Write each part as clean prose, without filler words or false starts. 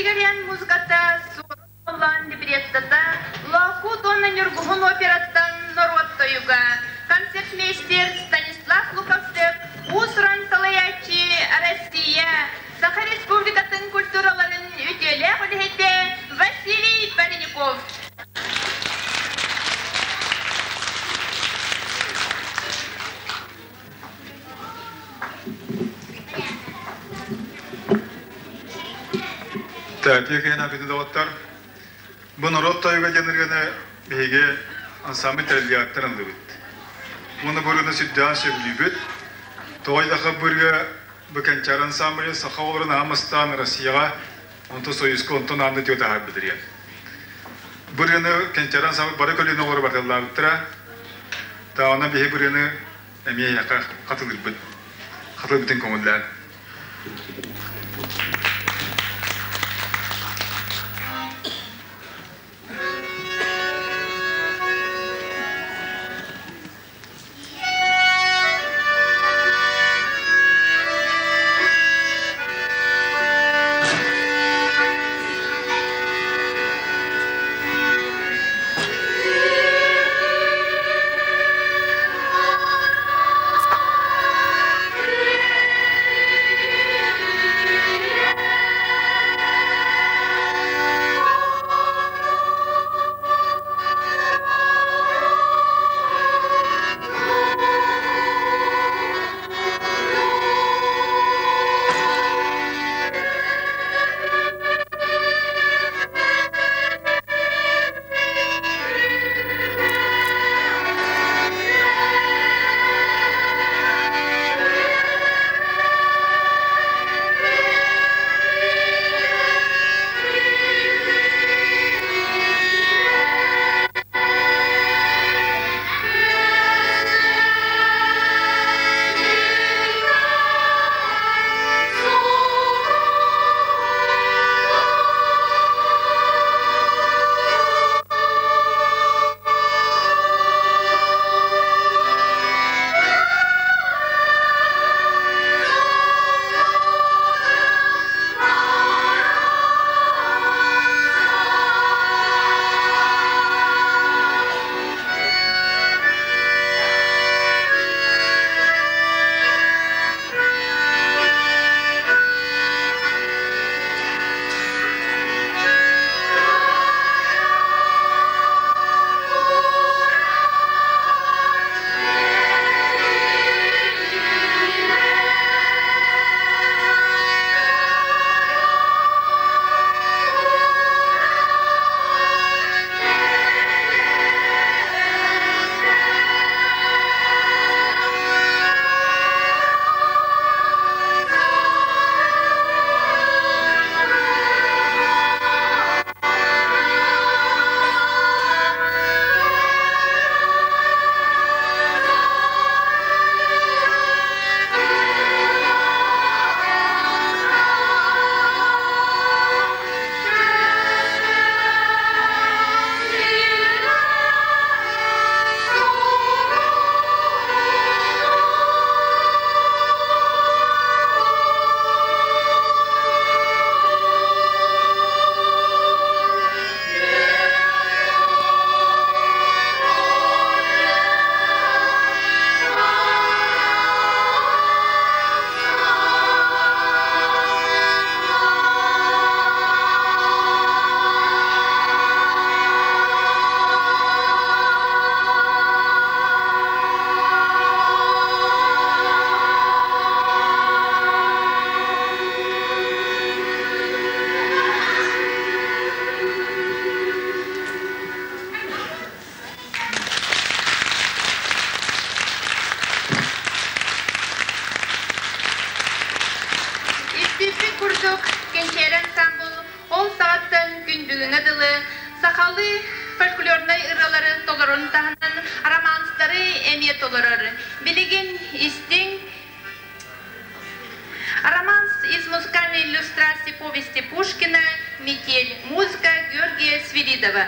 Григорян музыката Суорун либреттота Лоокуут уонна Ньургуһун операттан норуот тойуга, концертмейстер Станислав Луковцев, уус-уран салайааччы Россия, Саха Республикатын культураларын үтүөлээх үлэһитэ Василий Парников. Тәтиэ киһин күндү доҕоттор, бу норуот тойуга диэн ырыаны биһиги ансамбль тэрилгэттэн ыллыбыт. Уонна бу ырыаны сүрдээх сөбүлүүбүт. Тоҕо диэтэххэ бу ырыа бу Кэнчээри ансамбль саха оҕолорун аан бастаан Россияҕа, онтон Союзка, онтон аан дойдуга таһаарбыт ырыа. Бу ырыаны Кэнчээри ансамбль бары көлүөнэ оҕолоро барыталлаабыттара. Таҕана биһи бу ырыаны эмиэ эйиэхэ хатылыырбыт хатылыырбытын көҥүллээн. Испииппит курдук Кэнчээри ансаамбыл ол саҕаттан күн бүгүҥҥэ дылы сахалыы фольклорнай ырыалары толорорун таһынан романстары эмиэ толорор. Билигин истиҥ Романс из музыкальной иллюстрации повести Пушкина «Метель», музыка Георгия Свиридова.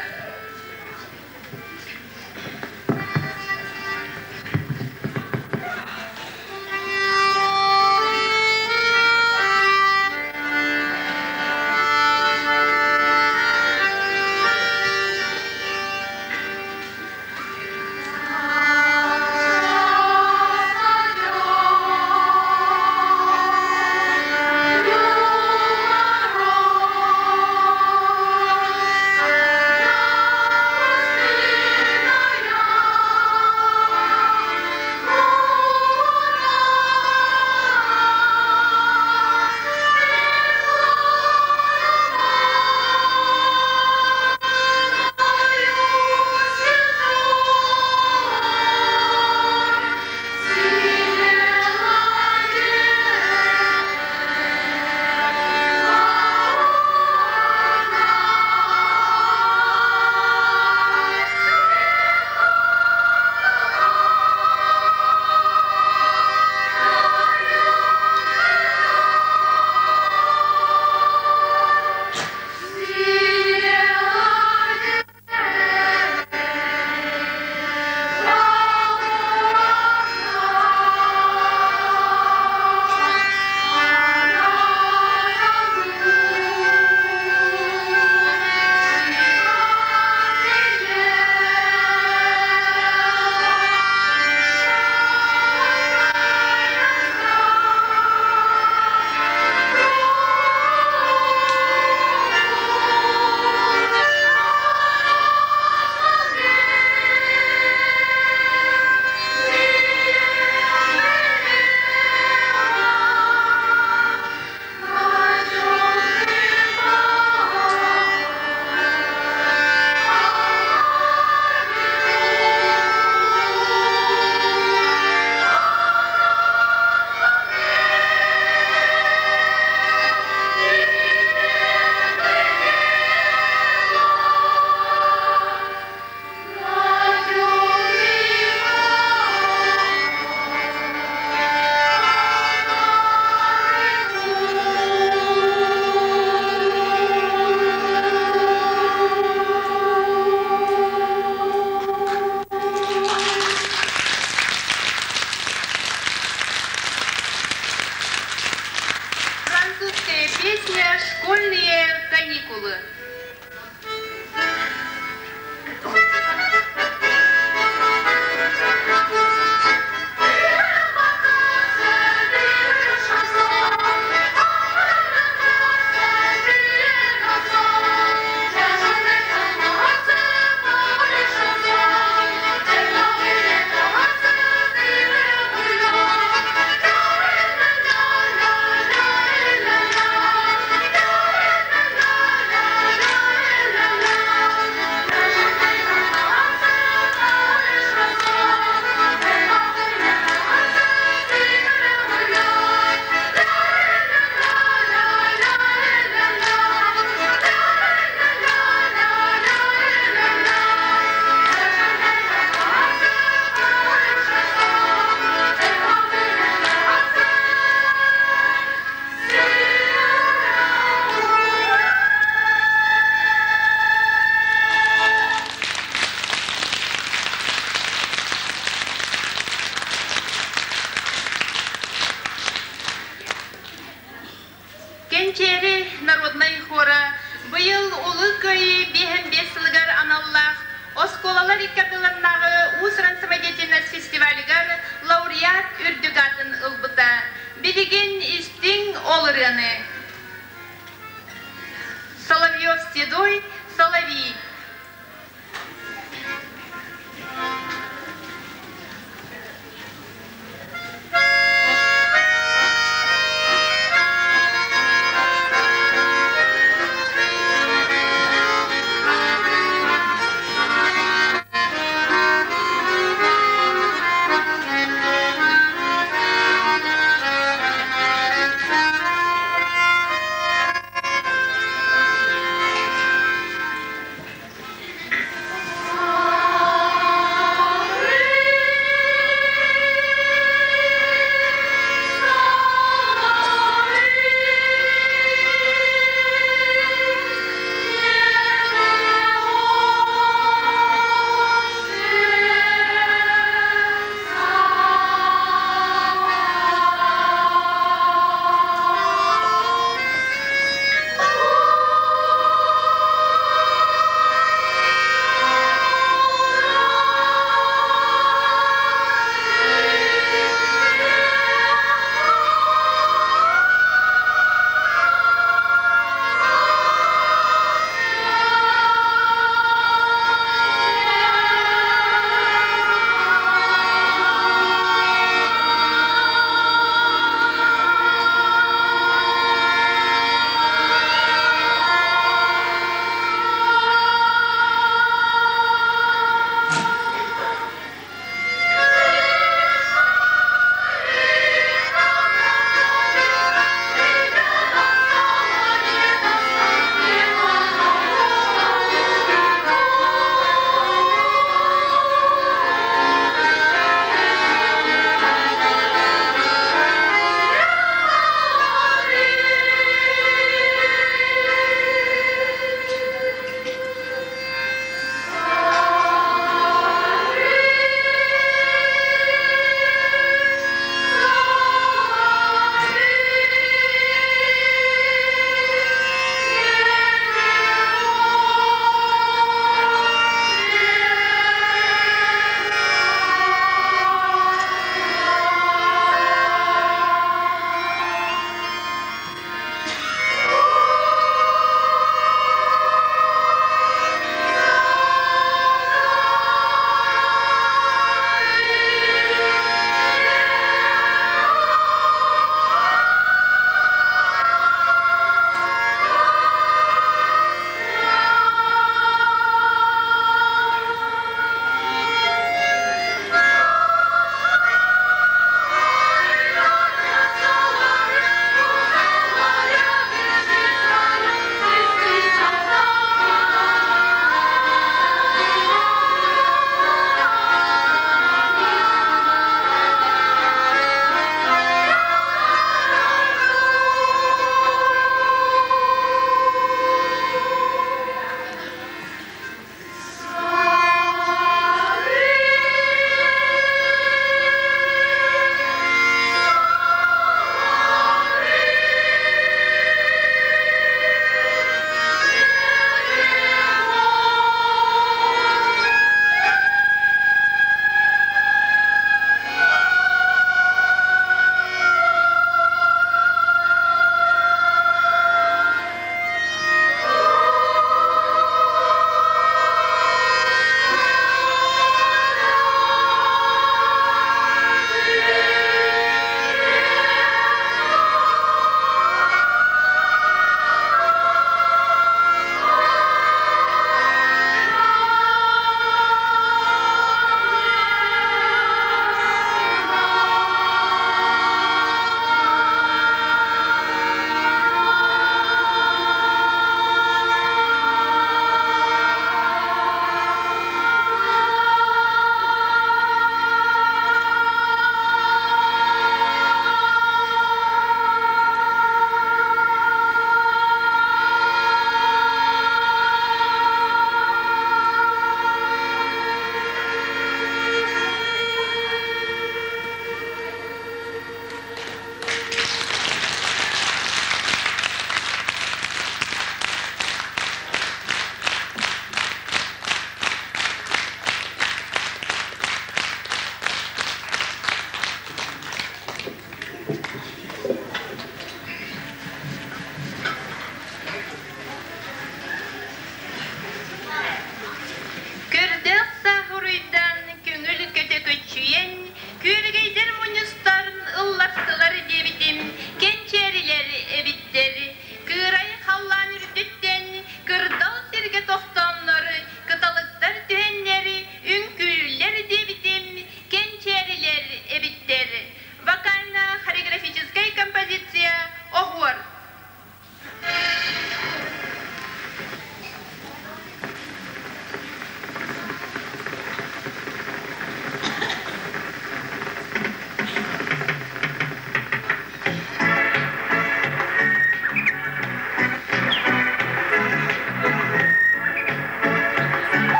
Билигин истиҥ ол ырыаны. Соловьев седой соловей.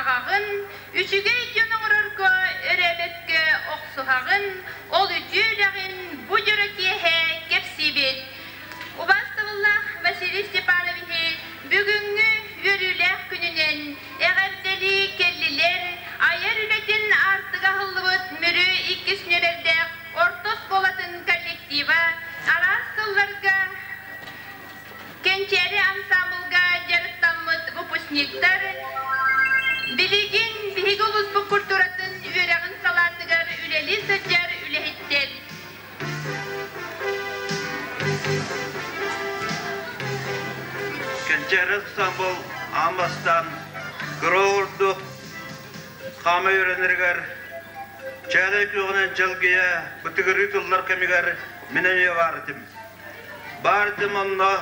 Аҕаҕын, үчүгэй дьон оҥорорго өрөөбөккө охсуһаҕын, ол үтүө үлэҕин бу дьоро киэһэ кэпсиибит. Убаастабыллаах Василий Степановиһы бүгүҥҥү үөрүүлээх күнүнэн эҕэрдэлии кэллилэр, айар үлэтин аартыга аһыллыбыт Мүрү иккис нүөмэрдээх орто оскуолатын коллектива араас сылларга Кэнчээри ансаамбылга дьарыктаммыт выпускниктар билигин биһиги улууспут культуратын үөрэҕин салаатыгар үлэлии сылдьар үлэһиттэр. Кэнчээри ансаамбыл аан бастаан кыра ордук хаама үөрэнэригэр чээлэй күөҕүнэн чэлгийэ бытыгырыы тыллар кэмигэр мин эмиэ баар этим. Баардым онно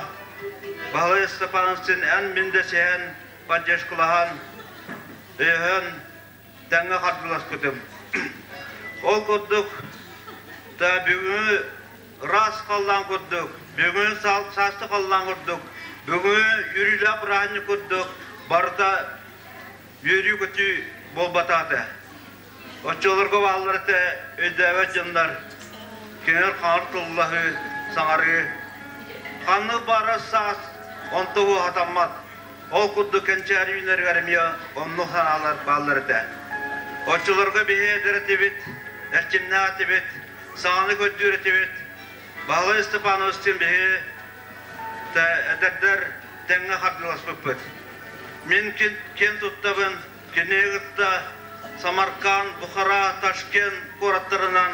Баһылай Степановичтыын эн-мин дэсиһэн, поддержкалаһан, өйөһөн тэҥҥэ хардыыласпытым. Ол курдук да бүгүҥҥү ыраас халлаан курдук, бүгүҥҥү сааскы халлаан курдук, бүгүҥҥү үөрүүлээх бырааһынньык курдук барыта үөрүү-көтүү буолбатаата. Оччолорго бааллар этэ өйдөөбөт дьоннор, кинилэр хаҥар тыллаһыы, саҥарыы. Ханнык баара саас онто уоһатаммат. Ол курдук кэнчээри үүнэригэр эмиэ оннук санаалар бааллар этэ. Оччолорго биһи эдэр этибит, эрчимнээх этибит, саҥаны көрдүүр этибит. Баһылай Степановичтыын биһи эдэрдэр тэҥҥэ хардыыласпыппыт. Мин киэн туттабын, Кини кытта Самарканд, Бухара, Ташкент куораттарынан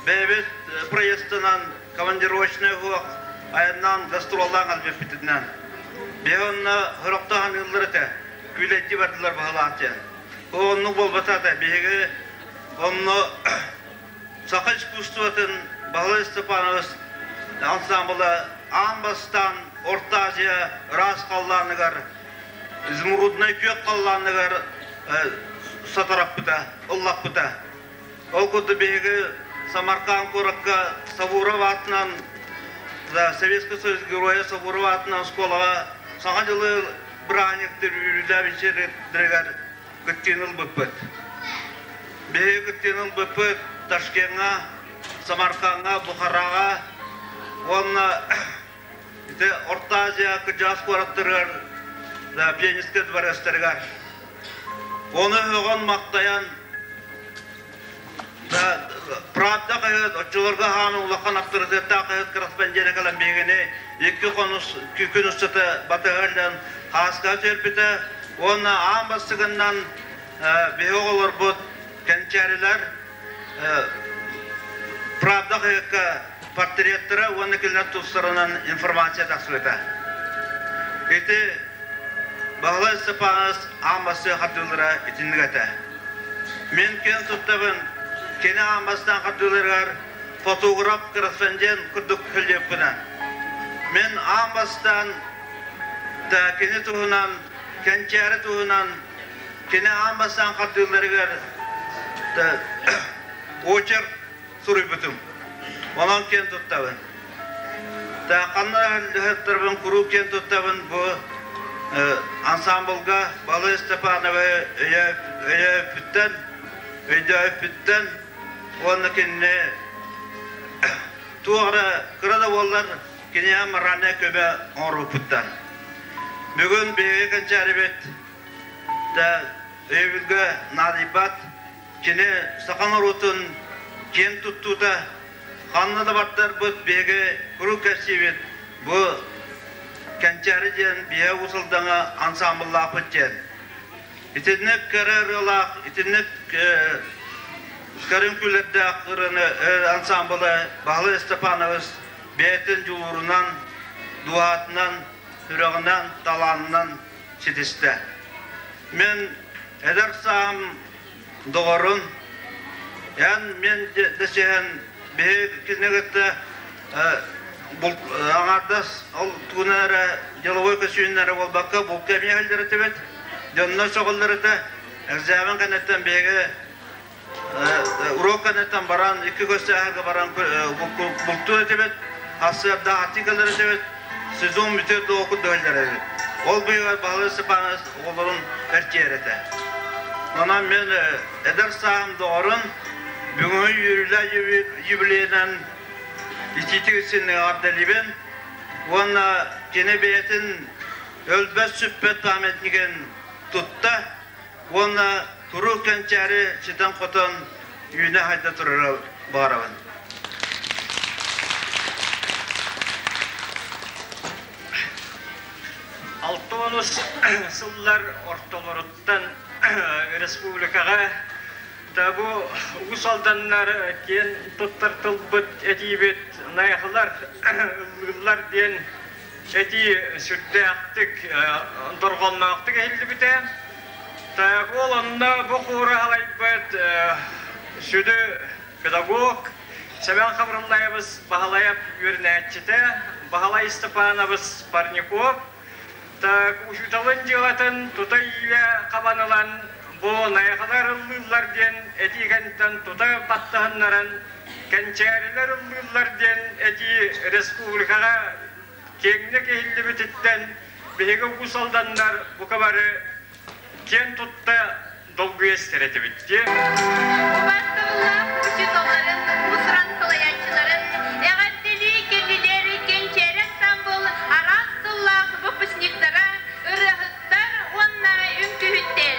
бэйэбит проезтынан командировочнай уһуох айаннаан гастроллаан кэлбиппитинэн. Биһи онно сорохтоох аныыллар этэ, күүлэйдии бардылар баһылаах диэн. Оннук буолбата этэ. Биһиги онно саха искусствотын Баһылай Степанович ансамбла аан бастаан Орто Азия ыраас халлааныгар изумруднай күөх халлааныгар сатараппыта, ыллаппыта. Ол курдук биһиги Самарканд куоракка Сабуров аатынан Советский Союз Геройа Сабуров аатынан оскуолаҕа Саҥа дьылы бырааһынньыктыр үөрүүлээх вечердэригэр кыттыыны ылбыппыт. Биһиги кыттыыны ылбыппыт Ташкеҥҥа, Самаркаҥҥа, Бухараҕа уонна Ити Орто Азия кырдьаҕас куораттарыгар да пианистка дворецтарыгар. Ону өҕөн-махтайан да Правда хаһыат оччолорго хааны улахан авторитеттаах хаһыат корреспондена кэлэн биһигини икки хонус күн устата батыһан хааска түөрбүтэ уонна аан бастакыннан биһи оҕолорбут кэнчээрилэр Правда хаһыакка портреттара уонна кинилэр тустарынан информация тахсыбыта. Ити Баһылай Степанович аан бастыыр хардыылара итинник этэ. Мин киэн туттабын, кини аан бастаан хардыыларыгар фотограф, корреспондент курдук сылдьыппына. Мин аан бастаан да кини туһунан, Кэнчээри туһунан Кини аан бастаан хардыыларыгар очерк суруйбутум. Онон киэн туттабын. Ханна ыһыктарбын куруук киэн туттабын бу ансамблга Балай Степановы өйөөппүттэн, өйдөөппүттэн уонна кинини туох эрэ кыра да буоллар киниэхэ моральнай көмө оҥорбуппуттан. Бүгүн биһиги кэнчээрибит да өйөбүлгэ наадыйбат, кини саха норуотун киэн туттуута, ханна да бардарбыт биһиги куруук кэпсиибит, бу Кэнчээри диэн биһиги Уус Алдаҥа ансаамбыллаахпыт диэн. Итинник кэрэ ырыалаах, итинник кэрэ үҥкүүлэрдээх ырыаны ансаамбылы Баһылай Степанович бэйэтин дьулуурунан, дууһатынан, сүрэҕинэн, талаанынан ситистэ. Мин эдэр сааһым доҕорун, эн мин дэсиһэн биһи кинини кытта аҥаардас ол тугунан эрэ деловой көсүүннэр эрэ буолбакка булка эмиэ сылдьар этибит, дьоннор сөҕөллөр этэ. Экзамен кэнниттэн биһиги урок кэнниттэн баран икки көс сааһыга баран бултуур этибит, сарсыарда аттыы кэлэр этибит, сезон бүтүөр дуо курдук кэлэр этибит. Ол быыһыгар Баһылай Степанович оҕолорун эрчийэр этэ. Онон мин эдэр сааһым доҕорун бүгүҥҥү үөрүүлээх юбилейынан итиитик истиҥник эҕэрдэлиибин уонна кини бэйэтин өлбөт-сүппэт памятнигын тутта уонна туруу кэнчээри ситэн-хотон үүнэ-хайда турара баҕарабын. Алтонус сыллар ортолоруттан республикаҕа да бу Уус Алданнар киэн туттар тылбыт этиибит найахылар ыллыыллар диэн этии сүрдээхтик дорҕоонноохтук иһиллибитэ. Так ол онно бу хуору халайбыт сүдү педагог Сэмэн Хабырыллаевыс Баһылайап үөрэнээччитэ Баһылай Степановыс Парников так учууталын дьыалатын тута иилэ хабан ылан бу найахалар ыллыыллар диэн этии кэнниттэн тута баттаһыннаран кэнчээрилэр ыллыыллар диэн этии республикаҕа киэҥник иһиллибититтэн биһиги Уус Алданнар бука бары киэн тутта долгуйа истэр этибит дии. Убаастабыллаах учууталларын, уус-уран салайааччыларын эҕэрдэлии кэллилэр Кэнчээри ансаамбыл араас сыллаах выпускниктара, ырыаһыттар уонна үҥкүүһүттэр.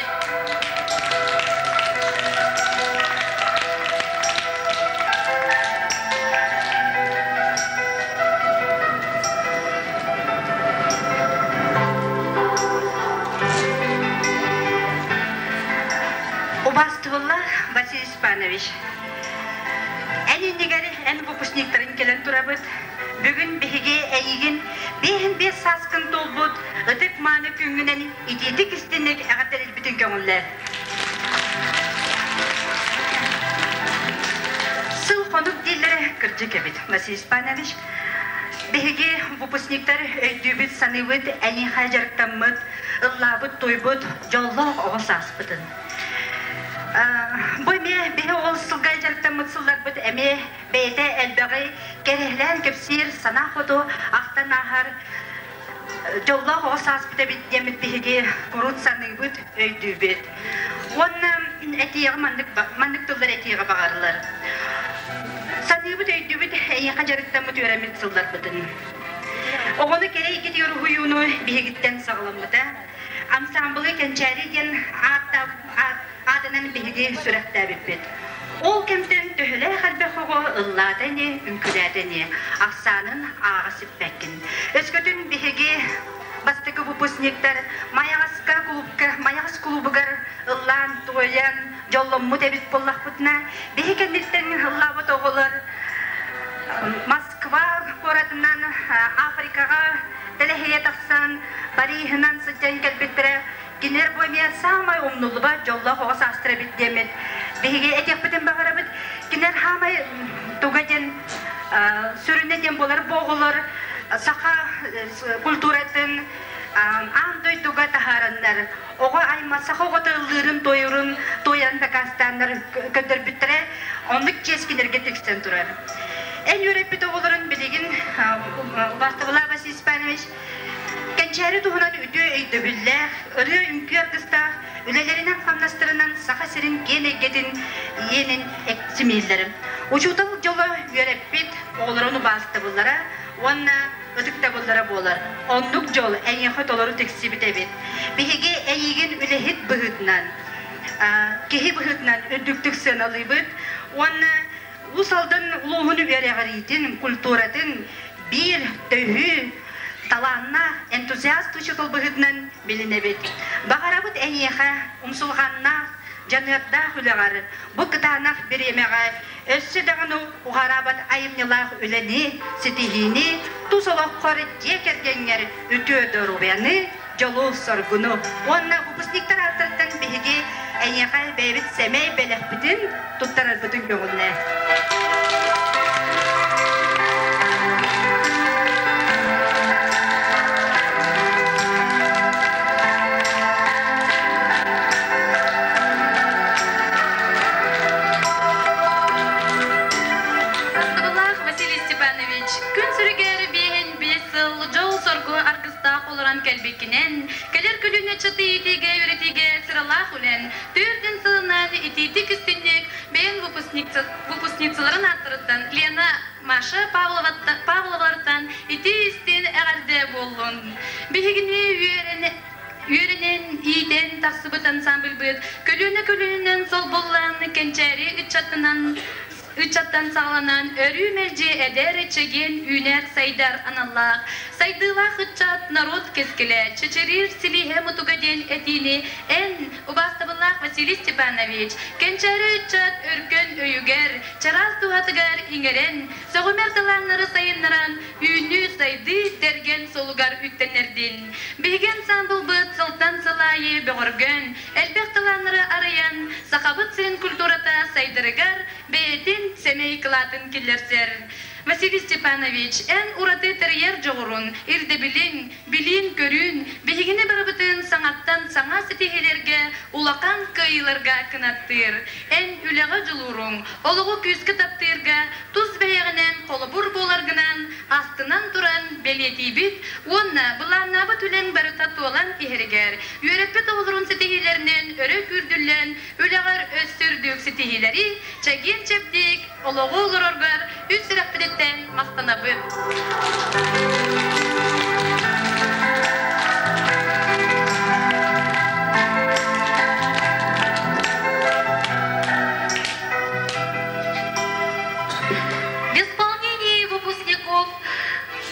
Убаастыбыллаах Василий Степанович, эн иннигэр эн выпускниктарын кэлэн турабыт. Бүгүн биһиги эйигин биэһин биэс сааскын туолбут ытык-мааны күҥҥүнэн итиитик истинник эҕэрдэлирбитин көҥүллээ. Сыл-хонук дииллэрэ кырдьык эбит, Василий Степанович. Биһиги выпускниктар өйдүүбүт, саныыбыт, эйиэхэ дьарыктаммыт, ыллаабыт-туойбут дьоллоох оҕо сааспытын. Бу эмиэ биһи ол сылга дьарыктаммыт сылларбыт эмиэ бэйэтэ элбэҕи кэрэһилээн кэпсиир, санаа хоту ахтан ааһар дьоллоох оҕо сааспыт эбит диэммит биһиги курут саныыбыт, өйдүүбүт. Уонна этиэҕи маннык, маннык тыллар этиэҕи баҕарылар. Саныыбыт, өйдүүбүт эйиэхэ дьарыктаммыт үөрэммит сылларбытын. Оҕону кэрэ эйгэтигэр уһуйууну биһигиттэн саҕаламмыта. Ансаамбылы Кэнчээри диэн аатынан биһиги сүрэхтээбиппит. Ол кэмтэн төһөлөөх элбэх оҕо ыллаата ини, үҥкүүлээтэ ини, ахсаанын ааҕа сиппэккин. Өскөтүн биһиги бастакы выпускниктар Майаҕаска кулуупка Майаҕас кулуубугар ыллаан, туойан, дьолломмут эбит буоллахпытына, биһи кэнниттэн ыллаабыт оҕолор Москва куоратынан Африкаҕа тэлэһийэ тахсан, Париһынан сылдьан кэлбиттэрэ. Кинилэр бу эмиэ саамай умнуллубат дьоллоох оҕо саастара эбит диэммит биһиги этиэхпитин баҕарабыт. Кинилэр саамай туга диэн сүрүнэ диэн буолар бу оҕолор саха культуратын аан дойдуга таһаараннар оҕо аймах саха оҕото ыллыырын, туойурун туойан дакаастааннар көрдөрбүттэрэ оннук чиэс кинилэргэ тиксэн турар. Эн үөрэппит оҕолорун билигин убаастабылаах Василий Степанович Кэнчээри туһунан үтүө өйдөбүллээх, ырыа-үҥкүү аргыстаах үлэлэринэн-хамнастарынан Саха сирин киэн эйгэтин иэнин симииллэр. Учуутал дьоло үөрэппит оҕолорун убаастабыллара уонна ытыктабыллара буолар. Оннук дьол эйиэхэ толору тиксибит эбит. Биһиги эйиигин үлэһит быһыытынан, киһи быһыытынан үрдүктүк сыаналыыбыт уонна Уус Алдан улууһун үөрэҕириитин, культуратын биир төһүү талааннаах энтузиаст учуутал быһыытынан билинэбит. Баҕарабыт эйиэхэ умсулҕаннаах, дьаныардаах үлэҕэр бу кытаанах бириэмэҕэ өссө даҕаны уһараабат айымньылаах үлэни, ситиһиини, тус олоххор, дьиэ кэргэҥҥэр үтүө доруобуйаны, дьолу-соргуну уонна выпускниктар ааттарыттан биһиги эйиэхэ бэйэбит сэмэй бэлэхпитин туттарарбытын көҥүллээ. Астыбылаах Василий Степанович, күн сүрүгэр биэһин биэс сыл дьол-соргу аргыстаах олорон кэлбиккинэн, кэлэр көлүөнэ ыччаты иитиигэ, үөрэтиигэ сыралаах үлэн, төрдүн выпускницаларын ааттарыттан Лена Маша Павловалартан итии-истиҥ эҕэрдэ буоллун! Биһигини үөрэнэн, иитэн тахсыбыт ансамбльбыт көлүөнэ көлүөнэнэн солбуллан кэнчээри ыччатынан ыччаттан саҕаланан өрүү мэлдьи эдэр, чэгиэн үүнэр-сайдар аналлаах, сайдыылаах ыччат норуот кэскилэ, чэчириир силиһэ мутуга диэн этиини эн, убаастабыллаах Василий Степанович, кэнчээри ыччат өркөн өйүгэр, чараас дууһатыгар иҥэрэн, сөҕүмэр талааннары сайыннаран, үүнүү-сайдыы тэргэн суолугар үктэннэрдин. Биһиги ансаамбылбыт сылтан сыл аайы бөҕөргөөн, элбэх талааннары арыйан, Сахабыт сирин культурата сайдарыгар бэйэтин сэмэй кылаатын киллэрсэр. Василий Степанович, эн ураты тэрийэр дьоҕурун, ирдэбилиҥ, билиин-көрүүн биһигини барыбытын саҥаттан саҥа ситиһиилэргэ, улахан кыайыыларга кынаттыыр. Эн үлэҕэ дьулууруҥ, олоҕу күүскэ таптыырга тус бэйэҕинэн холобур буоларгынан астынан туран бэлиэтиибит уонна былааннаабыт үлэҥ барыта туолан иһэригэр, үөрэппит оҕолорун ситиһиилэринэн өрө күүрдүллэн үлэҕэр өссө үрдүк ситиһиилэри, чэгиэн-чэбдик олоҕу олороргор үс сүрэхпититтэн махтанабыт. В исполнении выпускников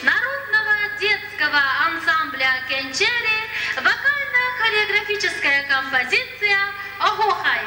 Народного детского ансамбля «Кенчери» вокально-хореографическая композиция «Охохай».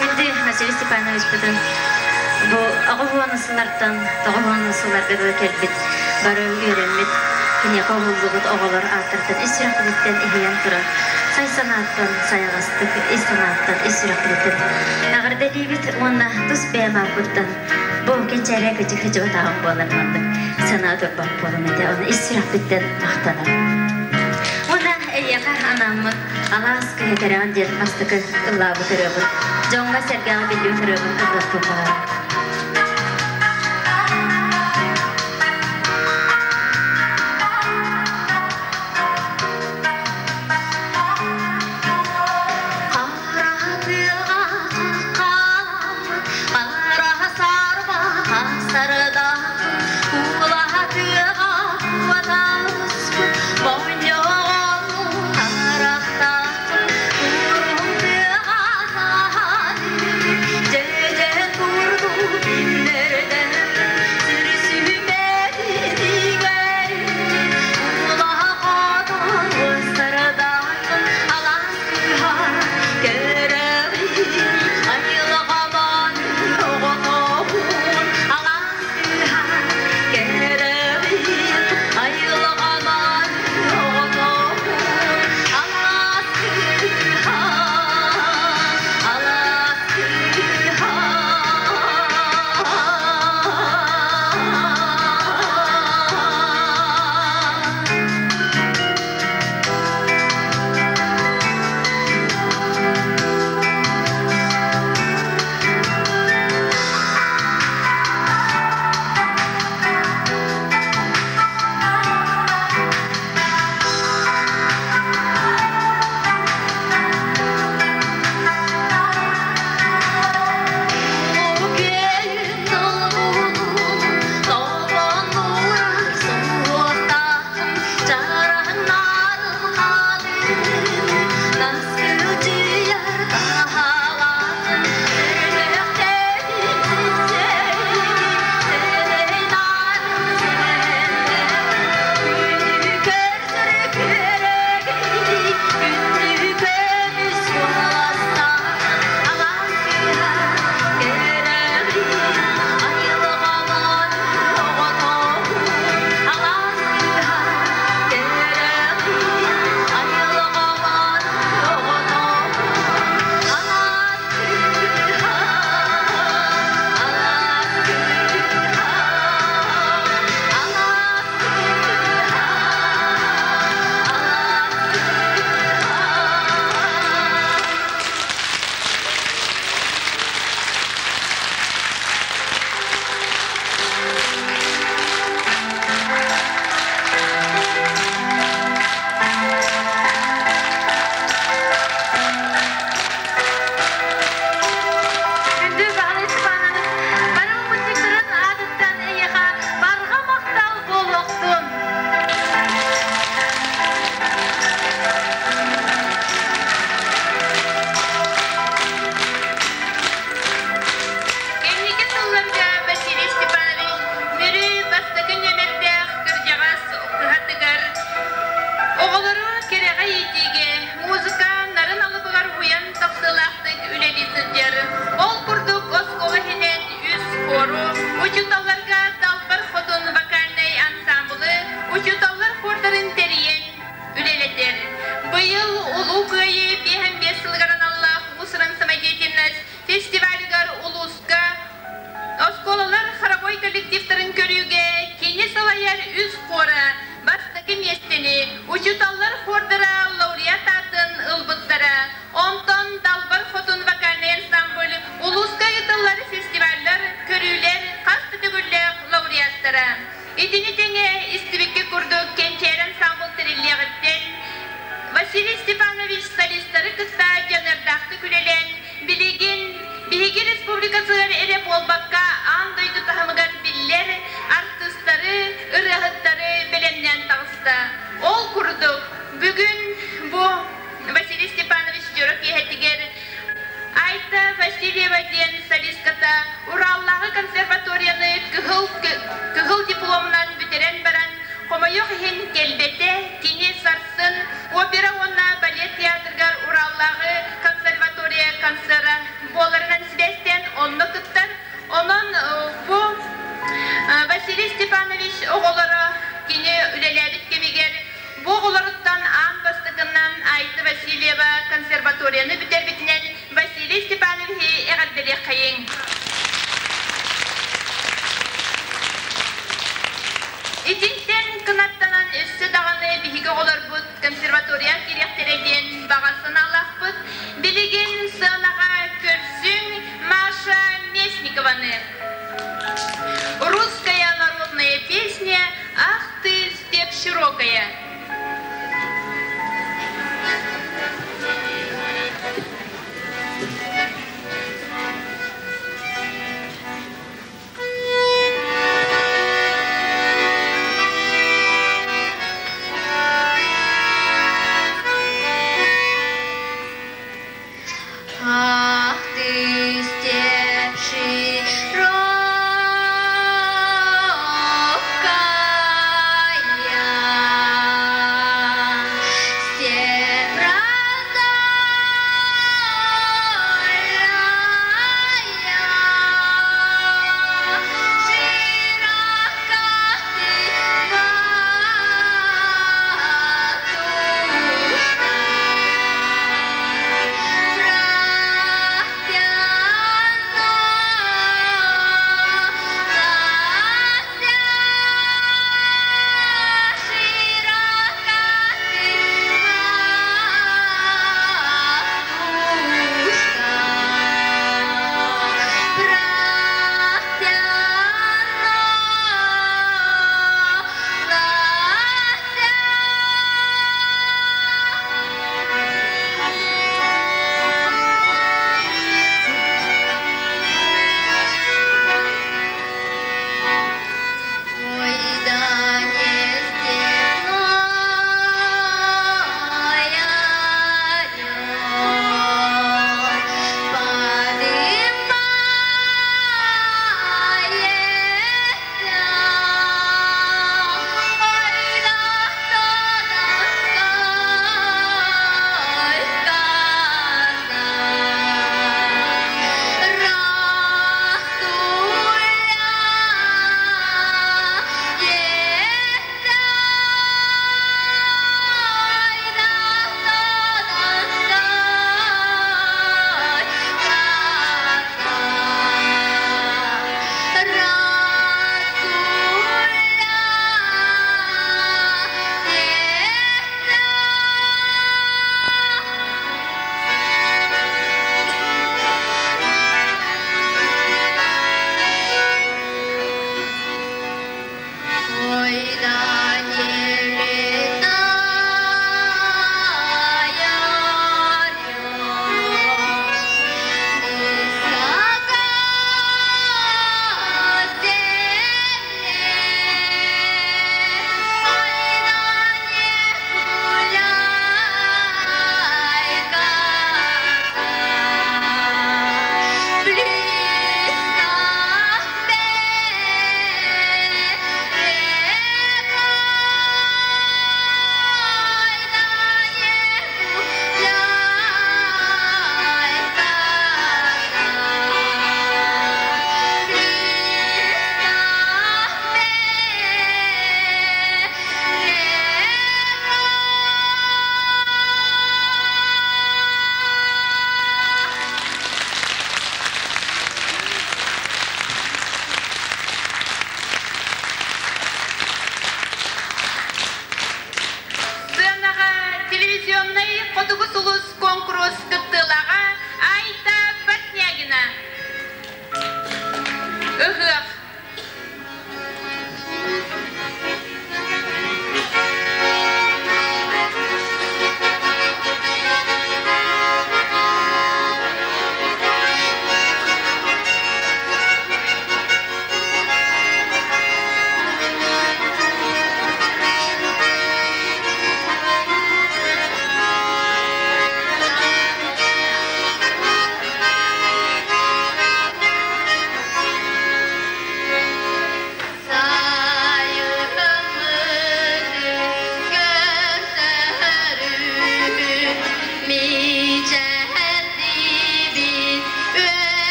Күндү Василий Степанович бытын бу аҕыс сыллартан тоҕус сылларга дылы кэлбит бары үөрэммит киниэхэ уһуллубут оҕолор ааттартан ис сүрэхпититтэн иһийэн турар сай санааттан сайаҕастык ис санааттан ис сүрэхпититтэн эҕэрдэлиибит уонна тус бэйэм ааппыттан бу кэнчээрэ кычык-хычыбатааҕым буолар маннык санаа турбат буолум этэ оны ис сүрэхпиттэн махтанам уонна эйиэхэ анааммыт алаас кыһа кэрэҕин диэн бастакы ыллаабыт ырыабыт дьоҥҥо-сэргэҕэ биллибит ырыабын ыллыахпын баҕарабын. Учууталларга Далбар Хотун вокальнай ансаамбылы учууталлар хордарын тэрийэн үлэлэтэр. Быйыл Улуу Кыайыы 55 сылыгар аналлаах уус-уран самодеятельность фестивалыгар улууска оскуолалар хоровой коллективтарын көрүүгэ кини салайар үс хора бастакы миэстэни учууталлар хордара лауреат аатын ылбыттара. Онтон Далбар Хотун вокальнай ансамбль улууска ыытыллар фестиваллар, көрүүлэр хас да төгүллээх лауреаттара. Итини тэҥэ истибиккэ курдук Кэнчээри ансамбль тэриллиэҕиттэн Василий Степанович солистары кытта дьаныардаахтык үлэлээн, билигин биһиги республикатыгар эрэ буолбакка, аан дойду таһымыгар биллэр артыыстары, ырыаһыттары бэлэмнээн таҕыста. Ол курдук, бүгүн бу Василий Степанович дьоро киэһэтигэр Айта Васильева диэн солистката Ураллааҕы консерваторияны кыһыл, кыһыл дипломунан бүтэрэн баран, хомойуох иһин кэлбэтэ, кини сарсын опера уонна балет театрыгар Ураллааҕы консерватория концера буоларынан сибээстээн онно кыттар. Онон бу Василий Степанович оҕолоро кини үлэлээбит кэмигэр Бу оҕолоруттан аан бастакынан Айта Васильева консерваторияны бүтэрбитинэн Василий Степановиһы эҕэрдэлиэххэйиҥ! Итинтэн кынаттанан өссө даҕаны биһиги оҕолорбут консерватория киириэхтэрэ диэн баҕа санаалаахпыт. Билигин сыанаҕа көрсүҥ Маша Местникованы. Русская народная песня «Ах ты, степь широкая». Ах ты, степь широкая, Ыһыах.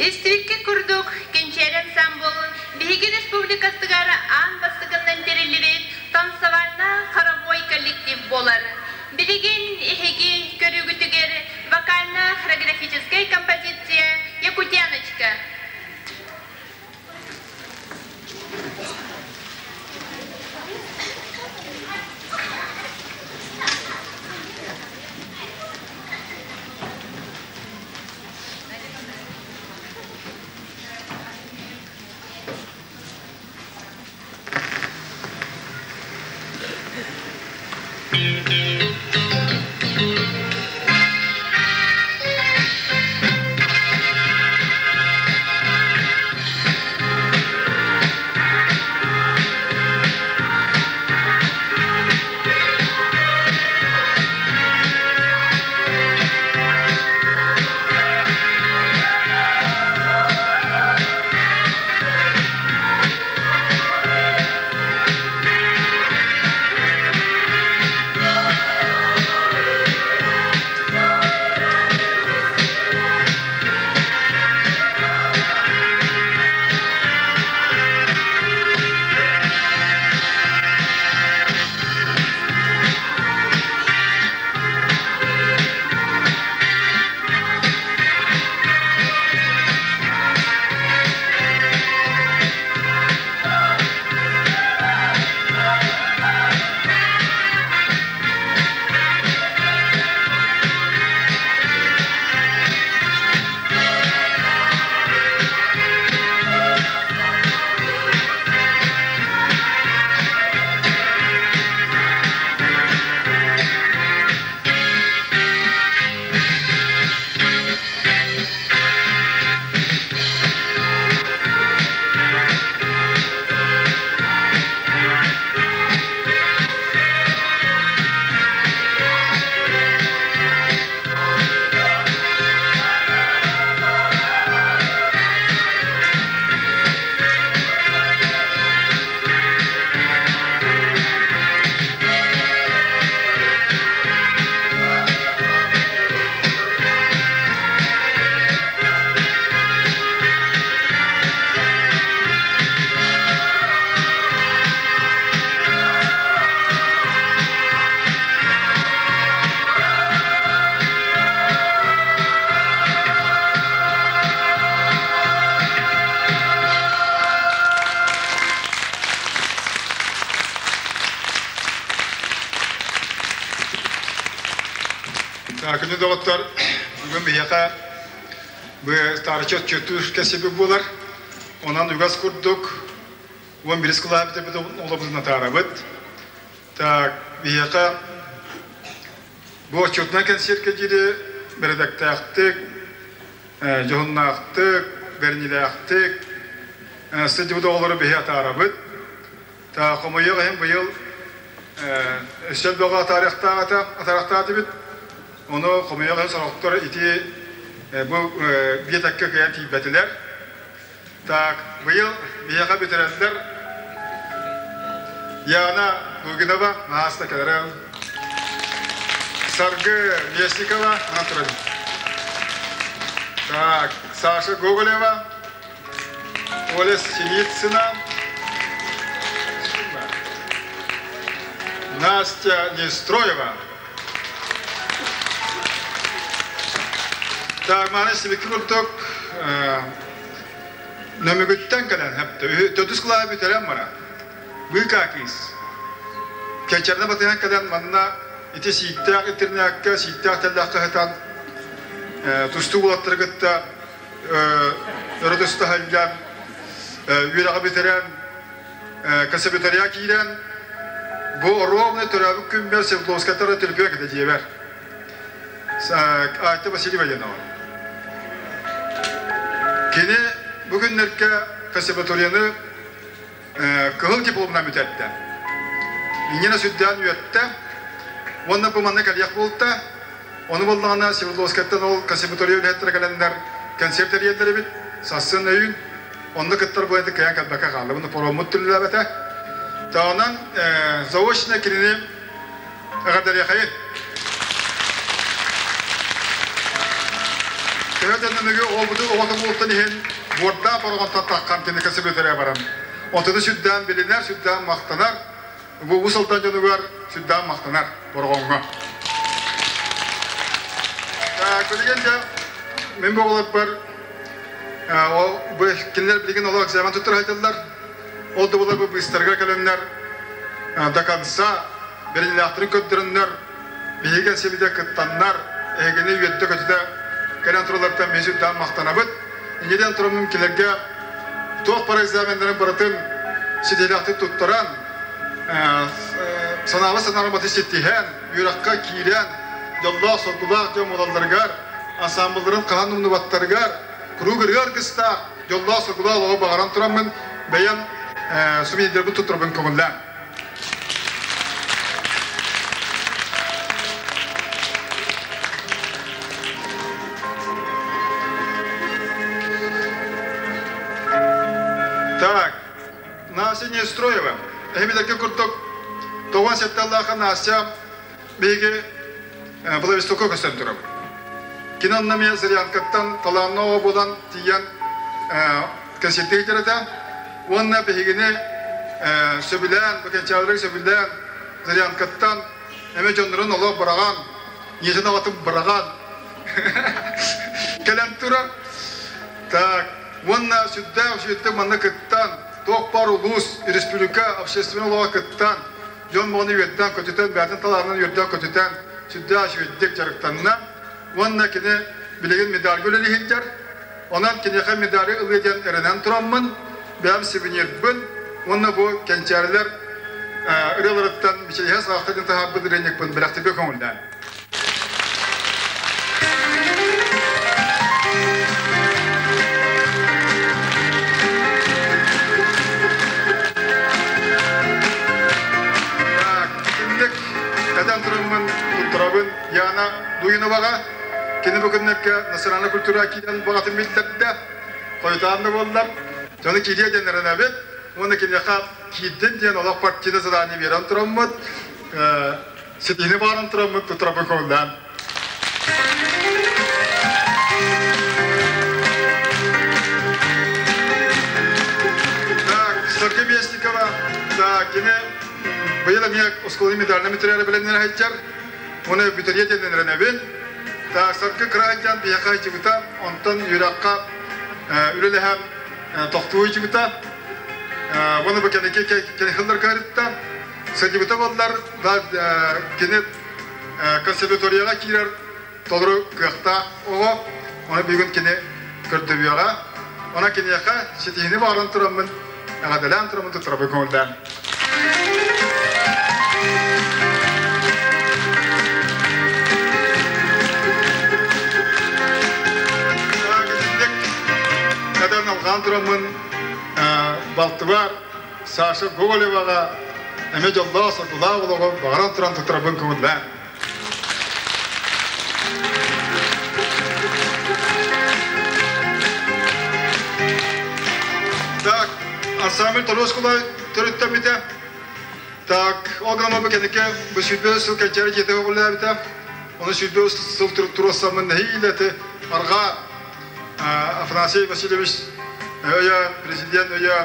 Истибиккит курдук, Кэнчээри ансаамбыл биһиги республикатыгар аан бастакыннан тэриллибит танцевально-хоровой коллектив буолар. Билигин эһиги көрүүгүтүгэр вокально-хореографическай композиция «Якутяночка». Күндү доҕоттор, бүгүн биһиэхэ бу старыча отчуоттуур кэсиби буолар. Онон үгэс курдук 11 кылааһы бүтэрбит олобутун атаарабыт. Так, биһиэхэ бу отчуотунай кэнсиэркэ диэри бэрэдэктээхтик, дьоһуннаахтык, бэриниилээхтик сылдьыбыт оҕолору биһи атаарабыт. Та хомойуох иһин быйыл өссө элбэҕи атаарыахтаах этибит. Ону хомойуох иһин сорохтор ити бу биэтэккэ кыайан тиийбэтилэр. Так, быйыл биһиэхэ бүтэрэллэр Яна Лугинова, Настя кэлэрэ, Саргы Местникова, туран. Так, Саша Гоголева, Оля Синицына, Настя Нестроева. Так, маны сибикки курдук Нөмүгүттэн кэлэн төрдүс кылааһы бүтэрэн баран, быыкаа кыыс кэнчэринэ батыһан кэлэн манна ити сииктээх интернакка, сииктээх тэллэххэ сытан тустуу уолаттары кытта өрө туста сылдьан, үөрэҕи бүтэрэн, консерватория киирэн, бу ровно төрөөбүт күммэр Свердловскайтан төлөпүөн кэтэ дьиэбэр. Айта Васильева Янова. Кини бу күннэргэ консерваторияны кыһыл дипломунан бүтэрдэ. Инньэнэ сүрдээн үөттэ уонна бу манна кэлиэх буолта. Ону буоллаҕына Свердловскайтан ол консерватория үлэһиттэрэ кэлэннэр концерт тэрийэллэр эбит. Сарсын өйүүн онно кыттар буолан кыайан кэлбэккэ хаалла. Бұны пароммут түллээбэтэ. Таҕынан заочно кинини Эҕэрдэлиэхэйин! Төһө да нөмүгү оҕобуту оҕото буолтан иһин буордаах бороҕонтон таххан кини кэсэбэтэрэ баран онтуну сүрдээн билинэр, сүрдээн махтанар, бу Уус Алдан дьонугар сүрдээн махтанар бороҕоҥҥо. Билигин дьэ мин бу оҕолорбор ол кинилэр билигин олох экзамен туттара сылдьаллар. Ол да буоллар бу быыстарыгар кэлэннэр до конца бэриниилээхтэрин көрдөрөннөр, биһиги кэнсиэбитигэр кыттаннар, эһигини үөрдэ-көтүтэ кэлэн тураллартан биһи сүрдээх махтанабыт. Инньэ диэн тураммын кинилэргэ туох бары экзаменнарын барытын ситиһиилээхтик туттаран, санаабыт санаарбаты ситиһэн, үөрэххэ киирэн, дьоллоох-соргулаах дьон буолалларыгар, ансаамбылларын хаһан умнубаттарыгар, куруук ырыа аргыстаах, дьоллоох-соргулаах олоҕу баҕаран тураммын, бэйэм сувенирдэрбин туттарбын көҥүллээн. Так, Настя Нестроева. Эһимилэргэ курдук тоҕон сэттэллээхэ Настя биһиги Владивостокка көстөн турабыт. Кини онно эмиэ Зырянкаттан талааннаах оҕо буолан тиийэн кэнсиэртии сылдьар этэ. Уонна биһигини сөбүлээн, бакенчааларыг сөбүлээн Зырянкаттан эмэ дьоннорун олох быраҕан, ийэтин аҕатын быраҕан кэлэн турар. Так, уонна сүрдээх үчүгэйдик манна кыттан, туох баар улуус, республика общественнай олоҕо кыттан, дьон ону үөрдээн көтүтэн, бэйэтин талаанын үөрдээн көтүтэн, сүрдээх үчүгэйдик дьарыктанна. Уонна кини билигин медальга үлэлии сылдьар. Онон киниэхэ медали ылыа диэн эрэнэн тураммын, бэйэм сувенирбын уонна бу кэнчээрилэр ырыаларыттан мичилиһэ саҕахта диэн таһаарбыт ырыанньыкпын бэлэхтииргэ көҥүллээн. Итинник этэн тураммын туттарабын Яна Дуиноваҕа. Кини бу күннэргэ национальнай культура киирэн баҕатын биллэрдэ. Хойутаан да буоллар, дьону киириэ диэн эрэнэбит. Уонна киниэхэ киирдин диэн олох партийный задание биэрэн тураммыт, ситиһини бааран тураммыт туттарабын көҥүллээн. Так, Сергей Местникова, да, кини быйыл эмиэ оскуоланы медальна бүтэрээри бэлэмнэнэ сылдьар. Уонна бүтэриэ диэн эрэнэбин. Так, Саргы кыраайдьан биһиэхэ сылдьыбыта, онтон үөрэххэ үлэлэһэн тохтуу сылдьыбыта. Уонна бу кэнники кэнники ыытта. Сылдьыбыта буоллар, кини консерваторияҕа киирэр. толору кыахтаах оҕо, ону бүгүн кини көрдөрүөҕэ. Онон киниэхэ ситиһиини баҕаран тураммын, эҕэрдэлээн тураммын туттарабын көҥүллээн. Кадан алҕаан тураммын балтыбар Саша Гоголеваҕа эмиэ дьоллоох соргулаах олоҕу баҕаран туран туттарабын көҥүллээн. Так, ансамбль торуос кулай төрүттэммитэ. Так, ол гынан бу кэнники бу 104 сыл кэнчээри дьиэтэ көҕүлээбитэ. Ону 104 сыл туруоссаммын нэһиилэ ити арҕаа Афанасий Васильевич өйө, президент өйө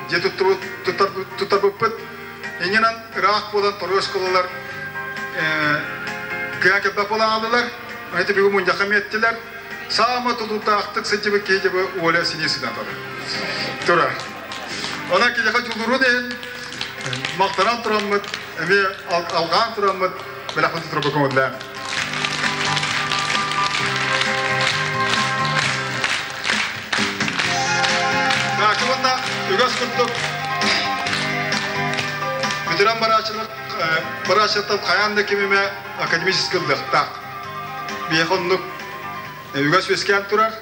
дьиэ туттарбыппыт. Иннинэн ыраах буолан торуос кулалар кыа кэлбэт буолан хааллылар. Ити бүгүн мунньахха миэттилэр. Саама тулуурдаахтык сылдьыбыт киһи дьэ бу Оля Синисина турар. Онон киниэхэ дьулуурун иһин махтанан тураммыт, эмиэ алҕаан тураммыт бэлэхпин тутарга көҥүллээн. Так, уонна үгэс курдук бүтэрэн барааччылар барааччыттан хайаан да ким эмэ академический ыллыахтаах. Биһиэхэ оннук үгэс үөскээн турар.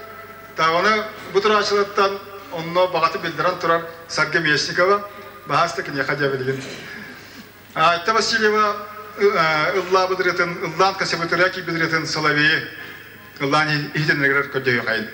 Даҕаны бу турааччылартан онно баҕаты биллэрэн турар Саргы Местникова баһаас да киниэхэ дьэ билигин. Айта Васильева ыллаабыт ырыатын, ыллаан консерватория киирбит ырыатын Соловейы ыллаан иһитиннэригэр көрдөһүөхайын.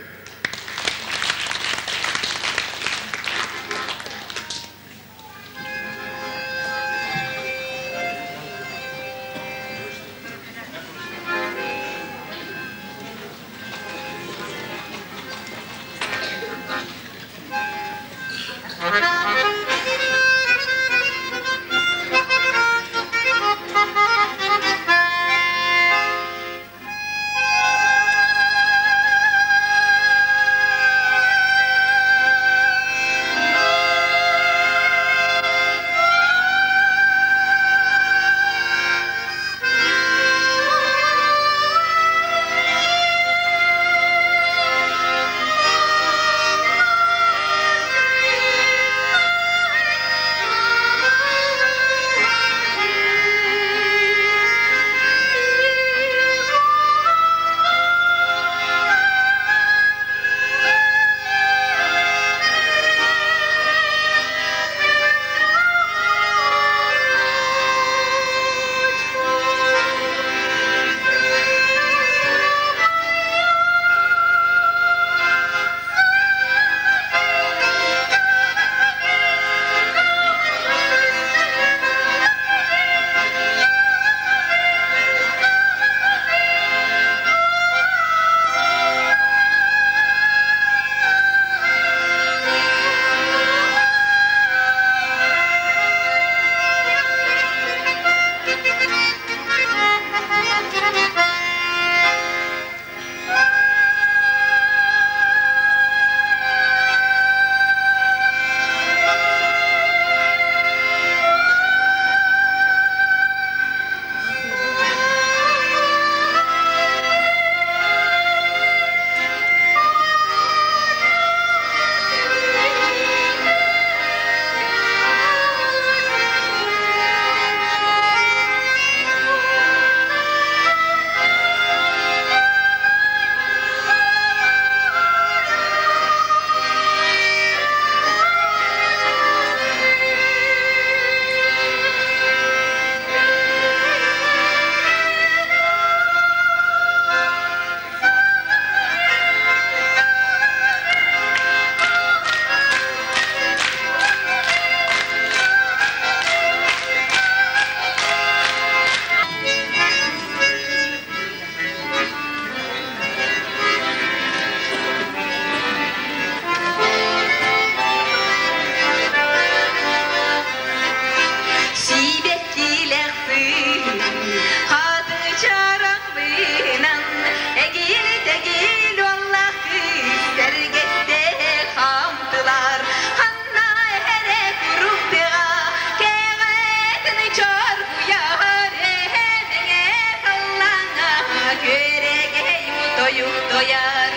тояр.